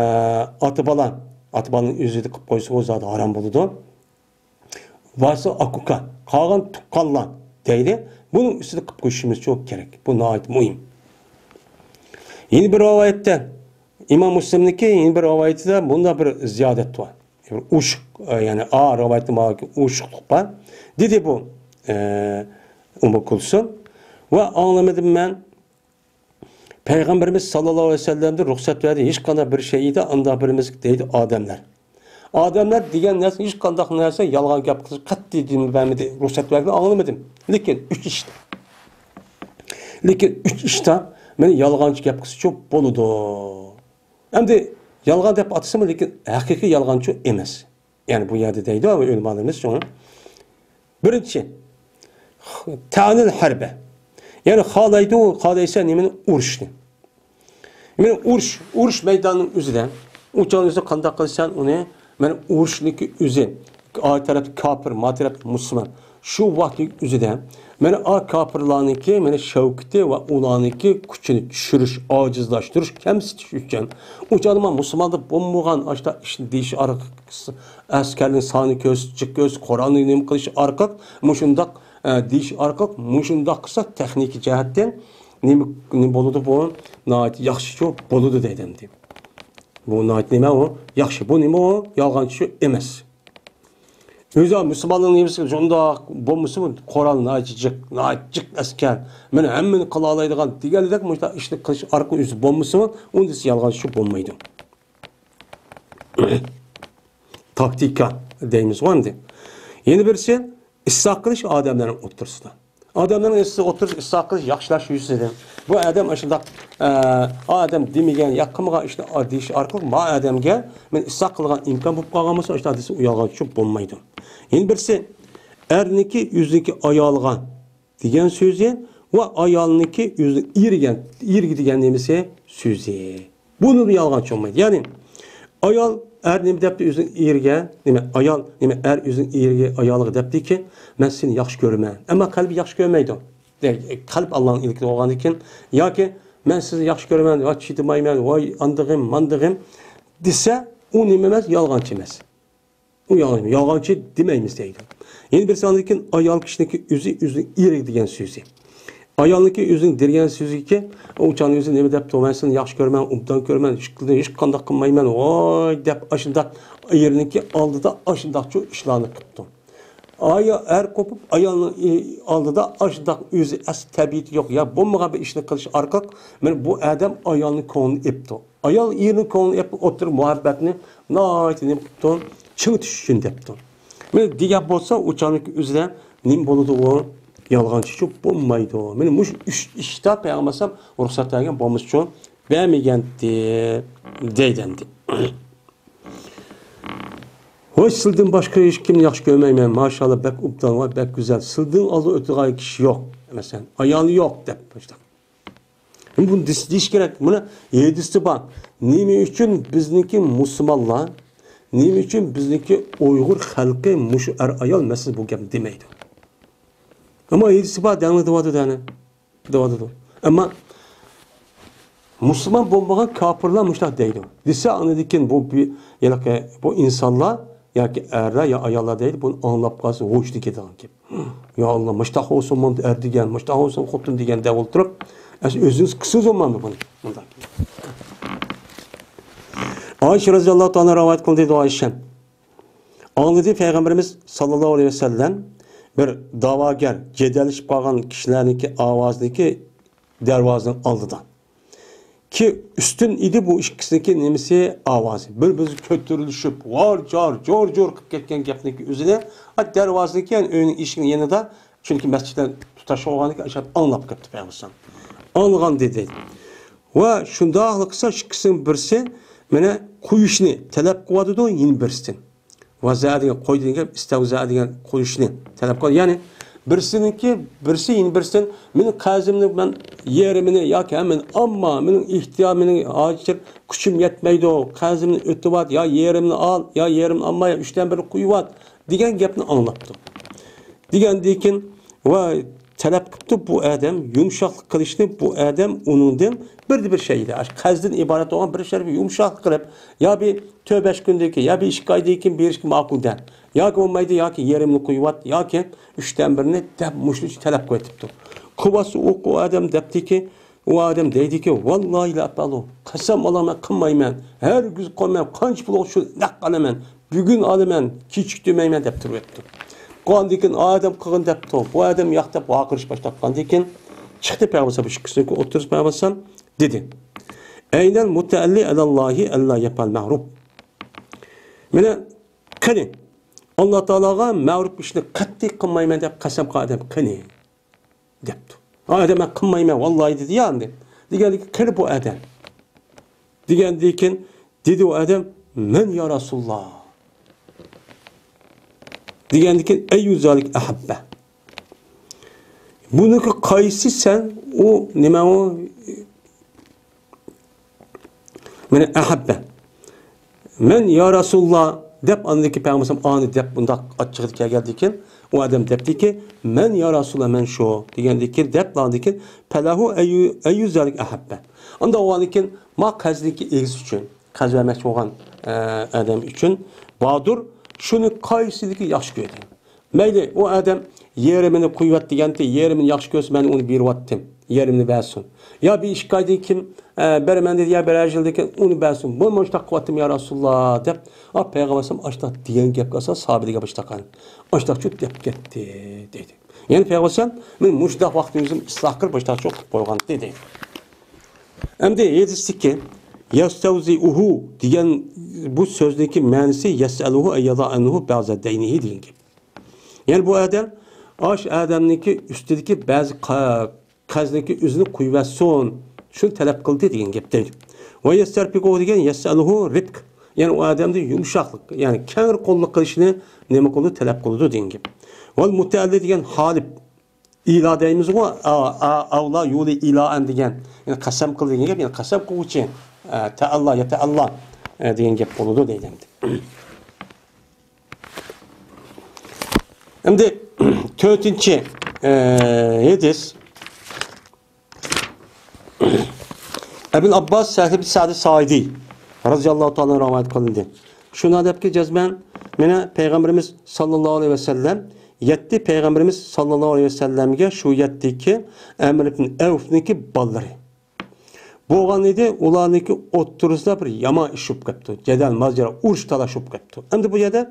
ئاتا بالا، ئاتا بالىنىڭ ئۆزىدە قىلىپ قويسا ئۇ زادى ھارام بولىدۇ. ۋارسا ئاكا-ئۇكا، قالغان تۇغقانلار دەيلى. بۇنىڭ ئۈستىدە قىلىپ قويۇشىمىز چوق كېرەك. بۇ ناھايىتى مۇھىم. يەنە بىر رىۋايەتتە، ئىمام مۇسلىمنىڭكى يەنە بىر رىۋايىتىدە بۇنداق بىر زىيادەت بار. بىر ئوشۇق، ئە، يەنى ئا رىۋايەتتە مانا ئوشۇقلۇق بار. دېدى بۇ، ئە، ئۇممۇ كۇلسۇم. ۋە ئاڭلىمىدىم مەن. پەيغەمبىرىمىز ساللاللاھۇ ئەلەيھى ۋەسەللەمدىن رۇخسەت بەردى، ھېچقانداق بىر شەيئىدە ئانداق بىرىمىز دەيدۇ ئادەملەر. ئادەملەر دېگەن نەرسە ھېچقانداق نەرسە يالغان گەپ قىلىش قەتئىي دىن بەرمىدى، رۇخسەت بەرگىنى ئاڭلىمىدىم. لېكىن ئۈچ ئىشتا. لېكىن ئۈچ ئىشتا مېنى يالغانچى گەپ قىلسىچۇ بولىدۇ. ئەمدى يالغان دەپ ئاتىسىمۇ، لېكىن ھەقىقىي يالغانچۇ ئەمەس. يەنى بۇ يەردە دەيدۇ ئۆلىمالىرىمىز شۇڭا. بىرىنچى، تەنىل ھەربە. يەنى خالايدۇ، خالايسەن نېمىنى؟ ئۇرۇشنى. مانا ئۇرۇش، ئۇرۇش مەيدانىنىڭ ئۆزىدە، ئۇ چاغدا ئۆزى قانداق قىلىسەن ئۇنى؟ مانا ئۇرۇشنىڭكى ئۆزى، ئا تەرەپتە كاپىر، ما تەرەپتە مۇسۇلمان. شۇ ۋاقىتنىڭ ئۆزىدە، مانا ئا كاپىرلارنىڭكى، مانا شەۋكىتى ۋە ئۇلارنىڭكى كۈچىنى چۈشۈرۈش، ئاجىزلاشتۇرۇش، كەمسىتىش ئۈچۈن. ئۇ چاغدا مانا مۇسۇلماندا بولمىغان ئاشتا ئىشنى دېيىش ئارقىلىق، ئەسكەرنىڭ سانى كۆز، جىق كۆز، قورالنى نېمە قىلىش ئارقىلىق، مۇشۇنداق، ئە، دېيىش ئارقىلىق، مۇشۇنداق قىلسا تېخنىكا جەھەتتىن نېمە، نېمە بولىدۇ بۇ؟ ناھايىتى ياخشىچۇ بولىدۇ دەيدۇ ئەمدى. بۇ ناھايىتى نېمە ئۇ؟ ياخشى. بۇ نېمە ئۇ؟ يالغانچىچۇ ئەمەس. ئۆزى مۇسۇلماننىڭ نېمىسى شۇنداق بولمىسىمۇ، قورال ناھايىتى جىق، ناھايىتى جىق ئەسكەر، مانا ھەممىنى قىلالايدىغان دېگەندەك مۇشۇنداق ئىشنى قىلىش ئارقىلىق ئۆزى بولمىسىمۇ، ئۇندىسى يالغانچىچۇ بولمايدۇ. تاكتىكا دەيمىزغۇ ئەمدى. يەنە بىرسى، ئىسلاھ قىلىش ئادەملەرنىڭ ئوتتۇرىسىدا. ئادەملەرنىڭ ئوتتۇرىسىدا ئىسلاھ قىلىش، ياخشىلاش يۈزىسىدىن. بۇ ئادەم ئاشۇنداق، ئە، ئا ئادەم دېمىگەن، يا قىلمىغان ئىشنى ئا دېيىش ئارقىلىق ما ئادەمگە مەن ئىسلاھ قىلغان ئىمكان بولۇپ قالغان بولسا، ئاشۇنداق دېسە، ئۇ يالغانچى بولمايدۇ. يەنە بىرسى، ئەرنىكى ئۆزىنىڭكى ئايالىغا دېگەن سۆزى ۋە ئايالنىڭكى ئۆزى ئېرىگە، ئېرىگە دېگەن نېمىسى؟ سۆزى. بۇنىمۇ يالغانچى بولمايدۇ. يەنى ئايال، ئەر نېمە دەپتۇ ئۆزىنىڭ ئېرىگە؟ نېمە، ئايال، نېمە، ئەر ئۆزىنىڭ ئېرىگە، ئايالىغا دەپتىكى، مەن سېنى ياخشى كۆرىمەن. ئەمما قەلبى ياخشى كۆرمەيدۇ. دە-، قەلب ئاللانىڭ ئىلكىدە بولغاندىن كېيىن، ياكى مەن سىزنى ياخشى كۆرىمەن، ۋاي چىدىمايمەن، ۋاي ئاندىغىم، ماندىغىم دېسە، ئۇ نېمە ئەمەس؟ يالغانچى ئەمەس. ئۇ يالغان، يالغانچى دېمەيمىز دەيدۇ. يەنە بىرسى ئاندىن كېيىن ئايال كىشىنىڭكى ئۆزى، ئۆزىنىڭ ئېرىگە دېگەن سۆزى. ئايالنىڭكى ئۆزىنىڭ دېگەن سۆزىكى، ئۇ چاغنىڭ ئۆزى نېمە دەپتۇ؟ مەن سېنى ياخشى كۆرىمەن، ئوبدان كۆرىمەن، ھېچ، ھېچقانداق قىلمايمەن، ۋاي دەپ ئاشۇنداق ئېرىنىڭكى ئالدىدا ئاشۇنداقچۇ ئىشلارنى قىپتۇ. ئايا-، ئەر قوپۇپ ئايالنىڭ ئالدىدا ئاشۇنداق ئۆزى ئەسلى تەبىئىتى يوق، يا بولمىغان بىر ئىشنى قىلىش ئارقىلىق، مانا بۇ ئادەم ئايالنىڭ كۆڭلىنى ئېپتۇ. ئايال ئېرىنىڭ كۆڭلىنى ئېپىپ ئوتتۇرا مۇھەببەتنى ناھايىتى نېمە قىپتۇ؟ چىڭىتىش ئۈچۈن دەپتۇ. مانا دېگەن بولسا، ئۇ چاغنىڭ ئۆزىدە نېمە بولىدۇ ئۇ؟ يالغانچىچۇ بولمايدۇ. مانا مۇشۇ ئۈچ ئىشتا پەيغەمبەر ئەلەيھىسسالام رۇخسەت بەرگەن بولمىسىچۇ بەرمىگەنتى دەيدۇ ئەمدى. ھوي، سىلدىن باشقا ھېچ كىمنى ياخشى كۆرمەيمەن. ماشائاللا، بەك ئوبدان ۋە بەك گۈزەل. سىلدىن ئالدىن ئۆتىدىغان كىشى يوق. مەسىلەن، ئايالى يوق دەپ باشلاپ. بۇنى دېيىش، دېيىش كېرەك. مانا ھەدىستە بار. نېمە ئۈچۈن بىزنىڭكى مۇسۇلمانلار، نېمە ئۈچۈن بىزنىڭكى ئۇيغۇر خەلقى مۇشۇ ئەر-ئايال مەسىلىسى بۇ گەپنى دېمەيدۇ؟ ئەمما ھەدىستە بار، دەڭلىدىۋاتىدۇ ئەنە. دەۋاتىدۇ. ئەمما مۇسۇلمان بولمىغان كاپىرلار مۇشۇنداق دەيدۇ. دېسە، ئاندىن كېيىن بۇ بى-، ھېلىقى، بۇ ئىنسانلار ياكى ئەرلەر يا ئاياللار دەيدۇ، بۇنى ئاڭلاپ قالسا ھوشىدىن كېتىدىغان گەپ. يا ئاللا، مۇشۇنداق بولسۇن ئەر دېگەن، مۇشۇنداق بولسۇن خوتۇن دېگەن دەپ ئولتۇرۇپ، ئەسلى ئۆزىڭىز قىلسىڭىز بولمامدۇ بۇنى؟ مۇنداق. ئائىشە رەزىياللاھۇ تائالا رىۋايەت قىلدى دەيدۇ ئائىشە. ئاڭلىدى پەيغەمبىرىمىز ساللاللاھۇ ئەلەيھى ۋەسەللەم بىر دەۋاگەر، جېدەللىشىپ قالغان كىشىلەرنىڭكى ئاۋازىنىكى دەرۋازىنىڭ ئالدىدا. كى ئۈستۈن ئىدى بۇ ئىككىسىنىڭكى نېمىسى، ئاۋازى. بىر-بىرىگە كۆتۈرۈلۈشۈپ، ۋار-جار، جور-جور قىلىپ كەتكەن گەپنىڭكى ئۆزىنى، ئا، دەرۋازىنىڭكى، يەنى ئۆينىڭ ئىشىكىنىڭ يېنىدا، چۈنكى مەسچىتلەر تۇتاش بولغاندىكىن، ئاشۇ ئاڭلاپ قاپتۇ پەيغەمبەر. ئاڭلىغان دېدى. ۋە شۇنداقلا قىلسا، ئىككىسىنىڭ بىرسى مانا قويۇشنى تەلەپ قىلىۋاتىدۇ، يەنە بىرسىدىن. ۋەزەئە دېگەن قويدى دېگەن گەپ، ئىستەۋزەئە دېگەن قويۇشنى تەلەپ قىلىدۇ. يەنى بىرسىنىڭكى، بىرسى يەنە بىرسىدىن، مېنىڭ قەرزىمنى مەن يېرىمىنى ياكى ھەممىنى ئالما، مېنىڭ ئېھتىياج، مېنىڭ ھازىر كۈچۈم يەتمەيدۇ، قەرزىمنى ئۆتۈۋات، يا يېرىمنى ئال، يا يېرىمنى ئالما، يا ئۈچتىن بىرنى قويۇۋات دېگەن گەپنى ئاڭلاپتۇ. دېگەندىن كېيىن ۋە تەلەپ قىپتۇ بۇ ئادەم، يۇمشاقلىق قىلىشنى بۇ ئادەم ئۇنىڭدىن بىردە بىر شەيدە، ئاشۇ قەرزدىن ئىبارەت بولغان بىر شەينى يۇمشاقلىق قىلىپ، يا بىر تۆت بەش كۈندىن كېيىن، يا بىر ئىككى ئايدىن كېيىن بېرىشكە ماقۇل دە. ياكى بولمايدۇ، ياكى يېرىمنى قويۇۋات، ياكى ئۈچتىن بىرنى دەپ مۇشۇنچە تەلەپ قىلىۋېتىپتۇ. قىلىۋاتسا ئۇ، ئۇ ئادەم دەپتىكى، ئۇ ئادەم دەيدىكى، ۋاللاھى لا ئەپئەلۇ، قەسەم ئالىمەن، قىلمايمەن، ھەرگىز قىلمايمەن، قانچە پۇل شۇ نەق ئالىمەن، بۈگۈن ئالىمەن، كېچىكتۈرمەيمەن دەپ تۇرۇۋېتىپتۇ. قاندىكىن ئادەم قىلغىن دەپتۇ، بۇ ئادەم ياق دەپ ۋارقىراش باشلاپ قاندىكىن چىقتى پەيغەمبەر بۇ ئىككىسىنىڭكى ئوتتۇرىسى پەيغەمبەر دېدى، ئەينەل مۇتەئەللى ئەلەللاھى ئەللا يەپئەل مەغرۇب. مانا قېنى، ئاللا تائالاغا مەغرۇب ئىشنى قەتئىي قىلمايمەن دەپ قەسەم قىلغان ئادەم قېنى؟ دەپتۇ. ئا ئادەم، مەن قىلمايمەن، ۋاللاھى، دېدى يا ئەمدى. دېگەندىكى، قېنى بۇ ئادەم؟ دېگەندىكىن، دېدى ئۇ ئادەم، مەن يا رەسۇلاللا. دېگەندىكىن، ئەييۇ زالىك ئەھەببە. بۇنىڭكى قايسى سەن، ئۇ نېمە ئۇ؟ مانا ئەھەببە. مەن يا رەسۇلاللا دەپ، ئاندىن كېيىن پەيغەمبەر ئالەيھىسسالام ئانى دەپ بۇنداق ئاچچىقىدا كەلگەندىكىن، ئۇ ئادەم دەپتىكى، مەن يا رەسۇلاللا، مەن شۇ دېگەندىكىن، دەپ ئاندىن كېيىن، پەلەھۇ ئەييۇ، ئەييۇ زالىك ئەھەببە. ئاندا ئۇنىڭكىن ما قەرزنىڭكى ئىگىسى ئۈچۈن، قەرز بەرمەكچى بولغان، ئە، ئادەم ئۈچۈن باردۇر، شۇنى قايسىدىكى ياخشى كۆردى؟ مەيلى، ئۇ ئادەم يېرىمىنى قويۇۋەت دېگەنتى، يېرىمىنى ياخشى كۆرسە، مەن ئۇنى بېرىۋەتتىم، يېرىمىنى بەرسۇن. يا بىر ئىككى ئايدىن كېيىن، ئە، بېرىمەن دېدى، يا بىرەر يىلدىن كېيىن ئۇنى بەرسۇن. بۇ مۇشۇنداق قىلىۋەتتىم يا رەسۇلاللا دەپ، ئا، پەيغەمبەر ئەلەيھىسسالام ئاشۇنداق دېگەن گەپكە ئاساس ساھابە دېگەن باشلاپ قالدى. ئاشۇنداقچۇ دەپ كەتتى دېدى. يەنى پەيغەمبەر ئەلەيھىسسالام مېنى مۇشۇنداق ۋاقىتنى ئۆزۈم ئىسلاھ قىلىپ باشلاقچۇ قىلىپ قويغان دېدى. ئەمدى ھەدىستىكى يەستەۋزىئۇھۇ دېگەن بۇ سۆزنىڭكى مەنىسى يەسئەلۇھۇ ئەن يەزا ئەنھۇ بەزە دەينىھى دېگەن گەپ. يەنى بۇ ئادەم ئاش ئادەمنىڭكى ئۈستىدىكى بەزى قا-، قەرزنىڭكى ئۆزىنى قويۇۋەتسۇن، شۇنى تەلەپ قىلدى دېگەن گەپ دەيدۇ. ۋە يەستەرپىقۇ دېگەن يەسئەلۇھۇ رىپق، يەنى ئۇ ئادەمدىن يۇمشاقلىق، يەنى كەڭرى قوللۇق قىلىشنى نېمە قىلىدۇ، تەلەپ قىلىدۇ دېگەن گەپ. ۋەل مۇتەئەللى دېگەن ھالىپ، ئىلا دەيمىزغۇ، ئا-، ئا-، ئەۋلا يۇلى ئىلائەن دېگەن، يەنى قەسەم قىل دېگەن گەپ، يەنى قەسەم قىلغۇچى، ئە، تەئەللا، يەتەئەللا، ئە، دېگەن گەپ بولىدۇ دەيدۇ ئەمدى. ئەمدى تۆتىنچى، ئە، ھەدىس. ئەبۇل ئابباس سەھل ئىبن سەئد سائىدى رەزىياللاھۇ تائالا رىۋايەت قىلىندى. شۇنى دەپكى جەزمەن، مانا پەيغەمبىرىمىز ساللاللاھۇ ئەلەيھى ۋەسەللەم يەتتە، پەيغەمبىرىمىز ساللاللاھۇ ئەلەيھى ۋەسەللەمگە شۇ يەتتىكى ئەمر ئىبن ئەۋفنىڭكى بالىلىرى بولغان ئىدى، ئۇلارنىڭكى ئوتتۇرىسىدا بىر يامان ئىش بولۇپ كەپتۇ. جېدەل، ماجىرا، ئۇرۇش، تالاش بولۇپ كەپتۇ. ئەمدى بۇ يەردە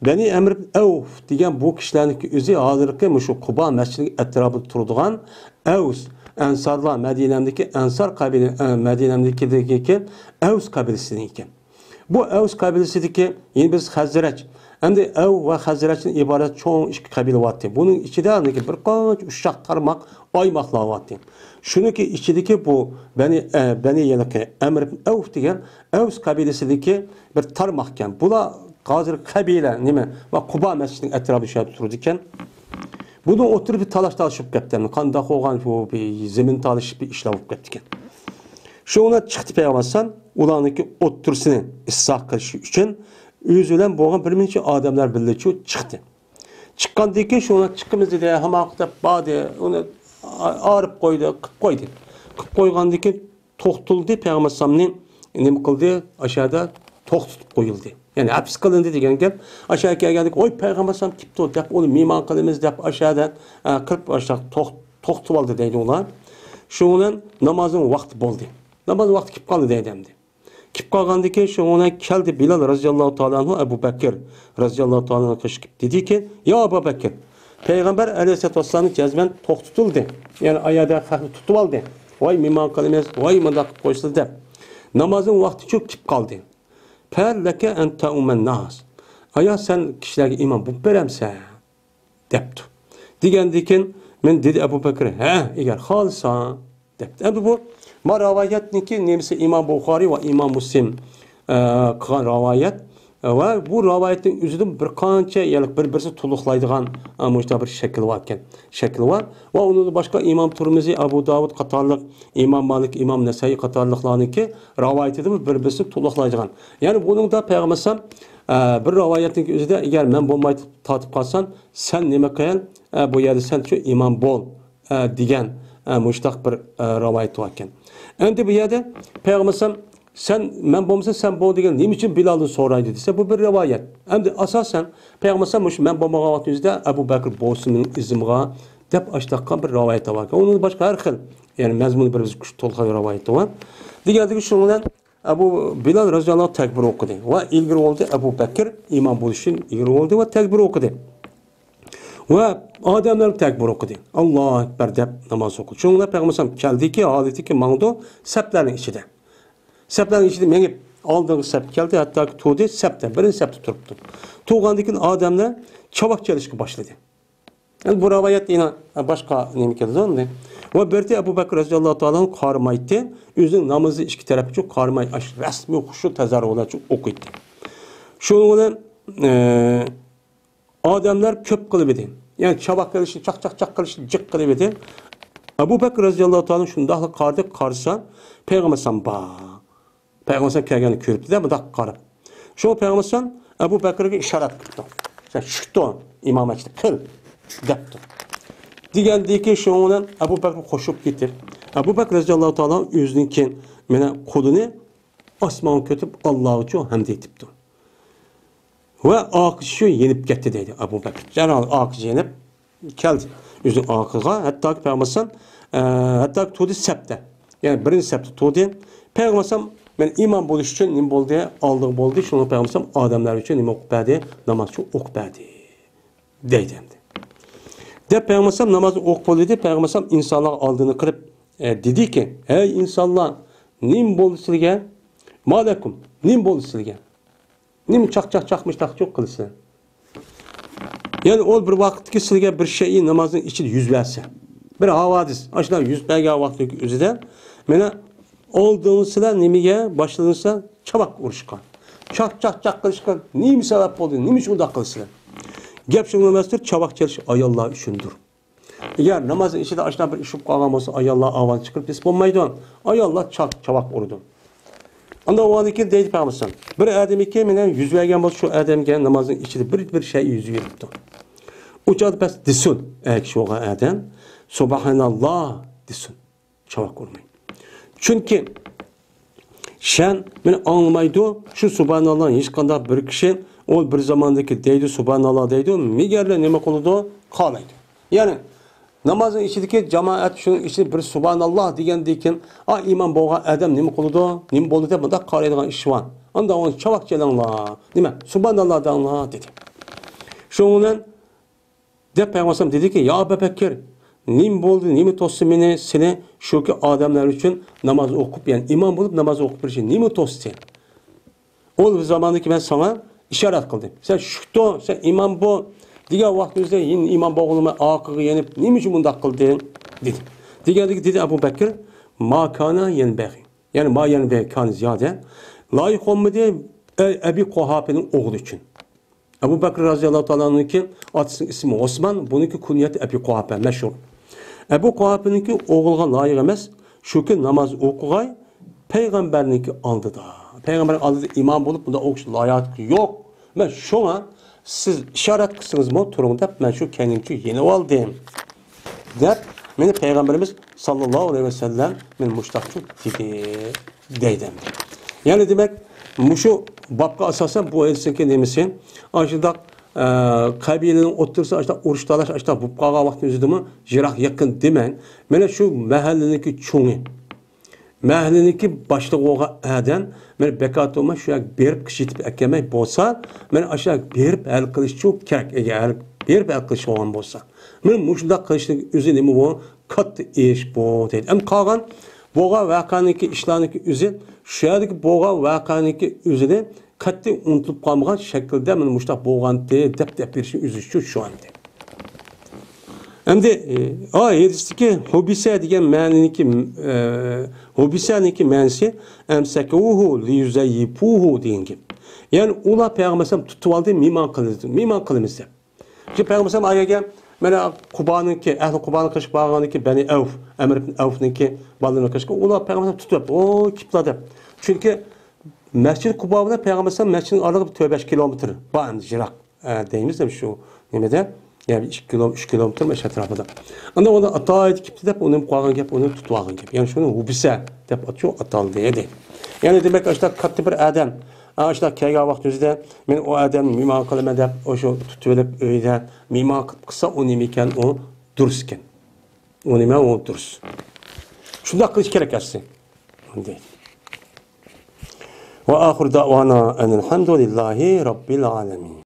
بەنى ئەمر ئەۋف دېگەن بۇ كىشىلەرنىڭكى ئۆزى ھازىرقى مۇشۇ قۇبا مەسچىتىنىڭ ئەتراپىدا تۇرىدىغان ئەۋس، ئەنسارلار، مەدىنەمدىكى ئەنسار قەبىلە، ئە، مەدىنەمدىكىدىكى ئەۋس قەبىلىسىنىڭكى. بۇ ئەۋس قەبىلىسىدىكى، يەنە بىز خەزرەج. ئەمدى ئەۋ ۋە خەزرەجدىن ئىبارەت چوڭ ئىككى قەبىلە بارتتى. بۇنىڭ ئىچىدە بىر قانچە ئۇششاق تارماق، ئايماقلار بارتتى. شۇنىڭكى ئىچىدىكى بۇ بەنى، ئە، بەنى يەنىكى ئەمر ئىبن ئەۋف دېگەن ئەۋس قەبىلىسىدىكى بىر تارماقكەن. بۇلار ھازىر قەبىلە نېمە ۋە قۇبا مەسچىتىنىڭ ئەتراپىدا شۇ يەردە تۇرىدىكەن. بۇنىڭ ئوتتۇرىدا بىر تالاش تالىشىپ كەپتى. قانداق بولغان بۇ بىر زېمىن تالىشىش بىر ئىشلار بولۇپ كەپتىكەن. شۇڭا چىقتى پەيغەمبەر ئەلەيھىسسالام ئۇلارنىڭكى ئوتتۇرىسىنى ئىسلاھ قىلىش ئۈچۈن ئۆزى بىلەن بولغان بىر نەچچە ئادەملەر بىللە چىقتى. چىققاندىن كېيىن شۇڭا چىقىمىز دېدى، ھامان دەپ باردى، ئۇنى ئارىپ قويدى، قىپ قويدى. قىپ قويغاندىن كېيىن توختىلىدى، پەيغەمبەر ئەلەيھىسسالامنى نېمە قىلدى؟ ئاشۇ يەردە توختىتىپ قويۇلدى. يەنى ھەپس قىلىندى دېگەن گەپ. ئاشۇ يەرگە كەلگەندىكىن، ۋاي، پەيغەمبەر ئەلەيھىسسالام كېپتۇ دەپ، ئۇنى مېھمان قىلىمىز دەپ، ئاشۇ يەردە، ئە، قىلىپ، ئاشۇنداق توخ-، توختىتىۋالدى دەيدۇ ئۇلار. شۇنىڭ بىلەن نامازنىڭ ۋاقتى بولدى. ناماز ۋاقتى كېلىپ قالدى دەيدۇ ئەمدى. كېلىپ قالغاندىن كېيىن شۇنىڭ بىلەن كەلدى بىلال رەزىياللاھۇ تائالا ئەنھۇ، ئەبۇ بەكىر رەزىياللاھۇ تائالا ئەنھۇ قېشىغا كېلىپ دېدىكى، يا ئەبۇ بەكىر، پەيغەمبەر ئەلەيھىسسالاتۇ ۋەسسالام جەزمەن توختىتىلدى. يەنى ئايەردە خەقنى تۇتۇۋالدى. ۋاي مېھمان قىلىمىز، ۋاي مۇنداق قىلىپ قويسىلا دەپ. نامازنىڭ ۋاقتىچۇ كېلىپ قالدى. پەلەكە ئەن تەئۇمەن ناس. ئايا سەن كىشىلەرگە ئىمام بولۇپ بېرەمسەن؟ دەپتۇ. دېگەندىكىن، مەن دېدى ئەبۇ بەكرى، ھە، ئەگەر خالىساڭ، دەپتۇ. ئەمدى بۇ، ما رىۋايەتنىڭكى نېمىسى ئىمام بۇخارى ۋە ئىمام مۇسلىم، ئە، قىلغان رىۋايەت. ۋە بۇ رىۋايەتنىڭ ئۆزىدە بىر قانچە، يەنى بىر-، بىرسى تولۇقلايدىغان، ئە، مۇشۇنداق بىر شەكىل بار ئىكەن. شەكلى بار. ۋە ئۇنىڭدىن باشقا ئىمام تۇرمىزى، ئەبۇ داۋۇد قاتارلىق، ئىمام مالىك، ئىمام نەسائىي قاتارلىقلارنىڭكى رىۋايىتىدە بىر-، بىرسىنى تولۇقلايدىغان. يەنى بۇنىڭدا پەيغەمبەر ئەلەيھىسسالام، ئە، بىر رىۋايەتنىڭ ئۆزىدە، ئەگەر مەن بولماي تارتىپ قالسام، سەن نېمە قىل، ئە، بۇ يەردە سەن شۇ ئىمام بول، ئە، دېگەن، ئە، مۇشتاق بىر، ئە، رىۋايەت بار ئىكەن. ئەمدى بۇ يەردە پەيغەمبەر ئەلەيھىسسالام، سەن، مەن بولمىسا سەن بول دېگەن، نېمە ئۈچۈن بىلالدىن سورايدۇ دېسە، بۇ بىر رىۋايەت. ئەمدى ئاساسەن پەيغەمبەر ئەلەيھىسسالام مۇشۇ مەن بولمىغان ۋاقتىمىزدا ئەبۇ بەكىر بولسۇن مېنىڭ ئىزىمغا دەپ ئاشتاققان بىر رىۋايەت بار ئىكەن. ئۇنىڭ باشقا ھەر خىل، يەنى مەزمۇنى بىر بىز تولغان رىۋايەت بار. دېگەندىكى شۇنىڭ بىلەن ئەبۇ بىلال رەزىياللاھۇ تەكبىر ئوقۇدى ۋە ئىلگىرى بولدى. ئەبۇ بەكىر ئىمام بولۇش ئۈچۈن ئىلگىرى بولدى ۋە تەكبىر ئوقۇدى. ۋە ئادەملەر تەكبىر ئوقۇدى. ئاللاھۇ ئەكبەر دەپ ناماز ئوقۇدى. شۇنىڭ بىلەن پەيغەمبەر ئەلەيھىسسالام كەلدىكى، ھالىتىكى ماڭىدۇ سەپلەرنىڭ ئىچىدە. سەپلەرنىڭ ئىچىدە مېڭىپ ئالدىنقى سەپكە كەلدى، ھەتتاكى تۇردى سەپتە، بىرىنچى سەپتە تۇرۇپتۇ. تۇرغاندىن كېيىن ئادەملەر چاۋاك چېلىشقا باشلىدى. ئەمدى بۇ رىۋايەتتە يەنە باشقا نېمە كېلىدۇ ئەمدى. ۋە بىردە ئەبۇ بەكرى رەزىياللاھۇ تائالا ئەنھۇ قارىمايتتى. ئۆزىنىڭ نامىزى ئىككى تەرەپكىچە قارىماي، ئاش رەسمىي خۇشۇ تەزەررۇ بىلەن ئوقۇيتتى. شۇنىڭ بىلەن، ئە، ئادەملەر كۆپ قىلىۋىدى. يەنى چاۋاك قىلىشى، چاق، چاق، چاق قىلىشى جىق قىلىۋىدى. ئەبۇ بەكرى رەزىياللاھۇ تائالا شۇنداقلا قارىدى، قارىسا، پەيغەمبەر ئەلەيھىسسالام بار. پەيغەمبەر ئەلەيھىسسالام كەلگەننى كۆرۈپتۇ-دە، مۇنداق قاراپ. شۇڭا پەيغەمبەر ئەلەيھىسسالام ئەبۇ بەكرىگە ئىشارەت قىپتۇ. سەن چۈشۈپ تۇر، ئىمامەتچىلىك قىل، دەپتۇ. دېگەندىكى شۇنىڭ بىلەن ئەبۇ بەكرى قوشۇپ كېتىپ، ئەبۇ بەكرى رەزىياللاھۇ تائالا ئۆزىنىڭكى مانا قولىنى ئاسمانغا كۆتۈرۈپ، ئاللاغىچۇ ھەمدە ئېيتىپتۇ. ۋە ئارقىسى شۇ يېنىپ كەتتى دەيدۇ ئەبۇ بەكرى. دەرھال ئارقىسى يېنىپ كەلدى. ئۆزىنىڭ ئارقىغا، ھەتتاكى پەيغەمبەر ئەلەيھىسسالام، ئە، ھەتتاكى تۇردى سەپتە. يەنى بىرىنچى سەپتە تۇردى. پەيغەمبەر ئەلەيھىسسالام مەن ئىمام بولۇش ئۈچۈن نېمە بولدى؟ ئالدىغا بولدى. شۇڭا پەيغەمبەر ئەلەيھىسسالام ئادەملەر ئۈچۈن نېمە ئوقۇپ بەردى؟ ناماز ئوقۇپ بەردى. دەيدۇ ئەمدى. دەپ پەيغەمبەر ئەلەيھىسسالام نامازنى ئوقۇپ بولدى. پەيغەمبەر ئەلەيھىسسالام ئىنسانلارغا ئالدىنى قىلىپ، ئە، دېدىكى، ھەي ئىنسانلار، نېمە بولدى سىلىگە؟ مالەكۇم، نېمە بولدى سىلىگە؟ نېمە چاق، چاق، چاقمىش تاقچۇق قىلىسىلەر؟ يەنى ئۇ بىر ۋاقىتتىكى سىلىگە بىر شەيئى نامازنىڭ ئىچىدە يۈز بەرسە، بىر ھاۋادىس، ئاشۇنداق يۈز بەرگەن ۋاقىتنىڭ ئۆزىدە، مانا ئالدىڭىزسىلەر نېمىگە باشلىدىڭىزلەر؟ چاۋاك ئۇرۇشقا. چاق، چاق، چاق قىلىشقا نېمە سەۋەب بولدى؟ نېمە ئۈچۈن ئۇنداق قىلىسىلەر؟ گەپ شۇنىڭ ئەمەستۇر، چاۋاك چېلىش ئاياللار ئۈچۈندۇر. ئەگەر نامازنىڭ ئىچىدە ئاشۇنداق بىر ئىش بولۇپ قالغان بولسا، ئاياللار ئاۋاز چىقىرىپ بېسىپ بولمايدۇ. ئاياللار چاق، چاۋاك ئۇرىدۇ. ئاندىن ئۇنىڭدىن كېيىن دەيدۇ پەيغەمبەر ئەلەيھىسسالام، بىر ئادەمكى مەن يۈز بەرگەن بولسا، شۇ ئادەمگە نامازنىڭ ئىچىدە بىر، بىر شەيئى يۈز بېرىپتۇ. ئۇ چاغدا بەس دېسۇن، ئەر كىشى بولغان ئادەم، سۇبھاناللا دېسۇن. چاۋاك ئۇرماي. چۈنكى شەن مېنى ئاڭلىمايدۇ. شۇ سۇبھاناللا ھېچقانداق بىر كىشى ئۇ بىر زاماندىكى دەيدۇ، سۇبھاناللا دەيدۇ، مېگەرلە نېمە قىلىدۇ؟ قارايدۇ. يەنى نامازنىڭ ئىچىدىكى جامائەت شۇنىڭ ئىچىدە بىر سۇبھاناللا دېگەندىن كېيىن، ئا ئىمام بولغان ئادەم نېمە قىلىدۇ؟ نېمە بولدى دەپ مۇنداق قارايدىغان ئىش بار. ئاندا ئۇنى چاۋاك چېلىڭلار، نېمە، سۇبھاناللا دەڭلار دېدى. شۇنىڭ بىلەن دەپ پەيغەمبەر ئەلەيھىسسالام دېدىكى، يا ئەبا بەكىر، نېمە بولدى، نېمە توستى مېنى، سېنى شۇكى ئادەملەر ئۈچۈن ناماز ئوقۇپ، يەنى ئىمام بولۇپ ناماز ئوقۇپ بېرىشى نېمە توستى؟ ئۇ زاماندىكى مەن ساڭا ئىشارەت قىلدىم. سەن چۈشۈپ تۇر، سەن ئىمام بول دېگەن ۋاقتىمىزدا يەنە ئىمام بولغىلىماي ئارقىغا يېنىپ، نېمە ئۈچۈن بۇنداق قىلدىڭ؟ دېدى. دېگەندىكى دېدى ئەبۇ بەكىر، ما كان يەنبەغى. يەنى ما يەنبەغى كان زىيادە. لايىق بولمىدى، ئەي ئەبى قۇھاپىنىڭ ئوغلى ئۈچۈن. ئەبۇ بەكرى رازىياللاھۇ تائالا ئانھۇنىڭكى ئاتىسىنىڭ ئىسمى ئوسمان، بۇنىڭكى كۇنيەتى ئەبى قۇھاپە، مەشھۇر. ئەبۇ قۇھاپىنىڭكى ئوغلىغا لايىق ئەمەس، شۇكى ناماز ئوقۇغاي پەيغەمبەرنىڭكى ئالدىدا. پەيغەمبەرنىڭ ئالدىدا ئىمام بولۇپ، بۇنداق ئوقۇش لايىقى يوق. مەن شۇڭا سىز ئىشارەت قىلسىڭىزمۇ تۇرۇڭ دەپ، مەن شۇ كەينىمچە يېنىۋالدىم. دەپ، مېنى پەيغەمبىرىمىز ساللاللاھۇ ئەلەيھى ۋەسەللەم مېنى مۇشتاقچۇ دېدى، دەيدۇ. يەنى دېمەك، مۇشۇ بابقا ئاساسەن بۇ ھەدىسنىڭكى نېمىسى؟ ئاشۇنداق، ئە، قەبىلىنىڭ ئوتتۇرىسىدا ئاشۇنداق ئۇرۇش تالاش ئاشۇنداق بولۇپ قالغان ۋاقىتنىڭ ئۆزىدىمۇ يىراق يېقىن دېمەڭ. مانا شۇ مەھەللىنىڭكى چوڭى، مەھەللىنىڭكى باشلىقى بولغان ئادەم مانا بىكار تۇرماي شۇ يەرگە بېرىپ قىچىتىپ ئەكەلمەي بولسا، مانا ئاشۇ يەرگە بېرىپ ھەل قىلىشچۇ كېرەك. ئەگەر ھەل، بېرىپ ھەل قىلىش بولغان بولسا. مانا مۇشۇنداق قىلىشنىڭ ئۆزى نېمە بۇ؟ كاتتا ئىش بۇ دەيدۇ. ئەمما قالغان بولغان ۋەقەنىڭكى، ئىشلارنىڭكى ئۆزى، شۇ يەردىكى بولغان ۋەقەنىڭكى ئۆزىنى قەتئىي ئۇنتۇلۇپ قالمىغان شەكىلدە مانا مۇشۇنداق بولغانتى دەپ، دەپ بېرىشنىڭ ئۆزى شۇ، شۇ ئەمدى. ئەمدى، ئە، ھەدىستىكى ھۇبىسە دېگەن مەنىنىڭكى، ئە، ھۇبىسەنىڭكى مەنىسى ئەمسەكۇھۇ لىيۇزەييىپۇھۇ دېگەن گەپ. يەنى ئۇلار پەيغەمبەر ئەلەيھىسسالام تۇتۇۋالدى، مېھمان قىلىمىز، مېھمان قىلىمىز دەپ. شۇ پەيغەمبەر ئەلەيھىسسالام ئايەگە مانا قۇبانىڭكى، ئەھلى قۇبانىڭ قېشىغا بارغاندىكى بەنى ئەۋف، ئەمر ئىبن ئەۋفنىڭكى بالىلىرىنىڭ قېشىغا ئۇلار پەيغەمبەر ئەلەيھىسسالام تۇتۇپ، ئو، كېپىلا دەپ. چۈنكى مەسچىدى قۇبا بىلەن پەيغەمبەر ئەلەيھىسسالام مەسچىدىنىڭ ئارىلىقى تۆت بەش كىلومېتىر بار، ئەمدى يىراق، ئە، دەيمىز دەپ شۇ نېمىدە، يەنى ئىككى كىلو، ئۈچ كىلومېتىر مۇشۇ ئەتراپىدا. ئاندىن ئۇنى ئاتايدى كېپتۇ دەپ ئۇنى قويغان گەپ، ئۇنى تۇتۇۋالغان گەپ. يەنى شۇنى ھۇبسە دەپ ئاتىشۇ ئاتالدى دەيدۇ. يەنى دېمەك، ئاشۇنداق كاتتا بىر ئادەم، ئاشۇنداق كەلگەن ۋاقتىمىزدا مەن ئۇ ئادەمنى مېھمان قىلىمەن دەپ، ئاشۇ تۇتۇۋېلىپ ئۆيدە مېھمان قىلىپ قىلسا، ئۇ نېمە ئىكەن، ئۇ دۇرۇس ئىكەن. ئۇ نېمە، ئۇ دۇرۇس. شۇنداق قىلىش كېرەك ئەسلى. دەيدۇ. وآخر دعوانا أن الحمد لله رب العالمين.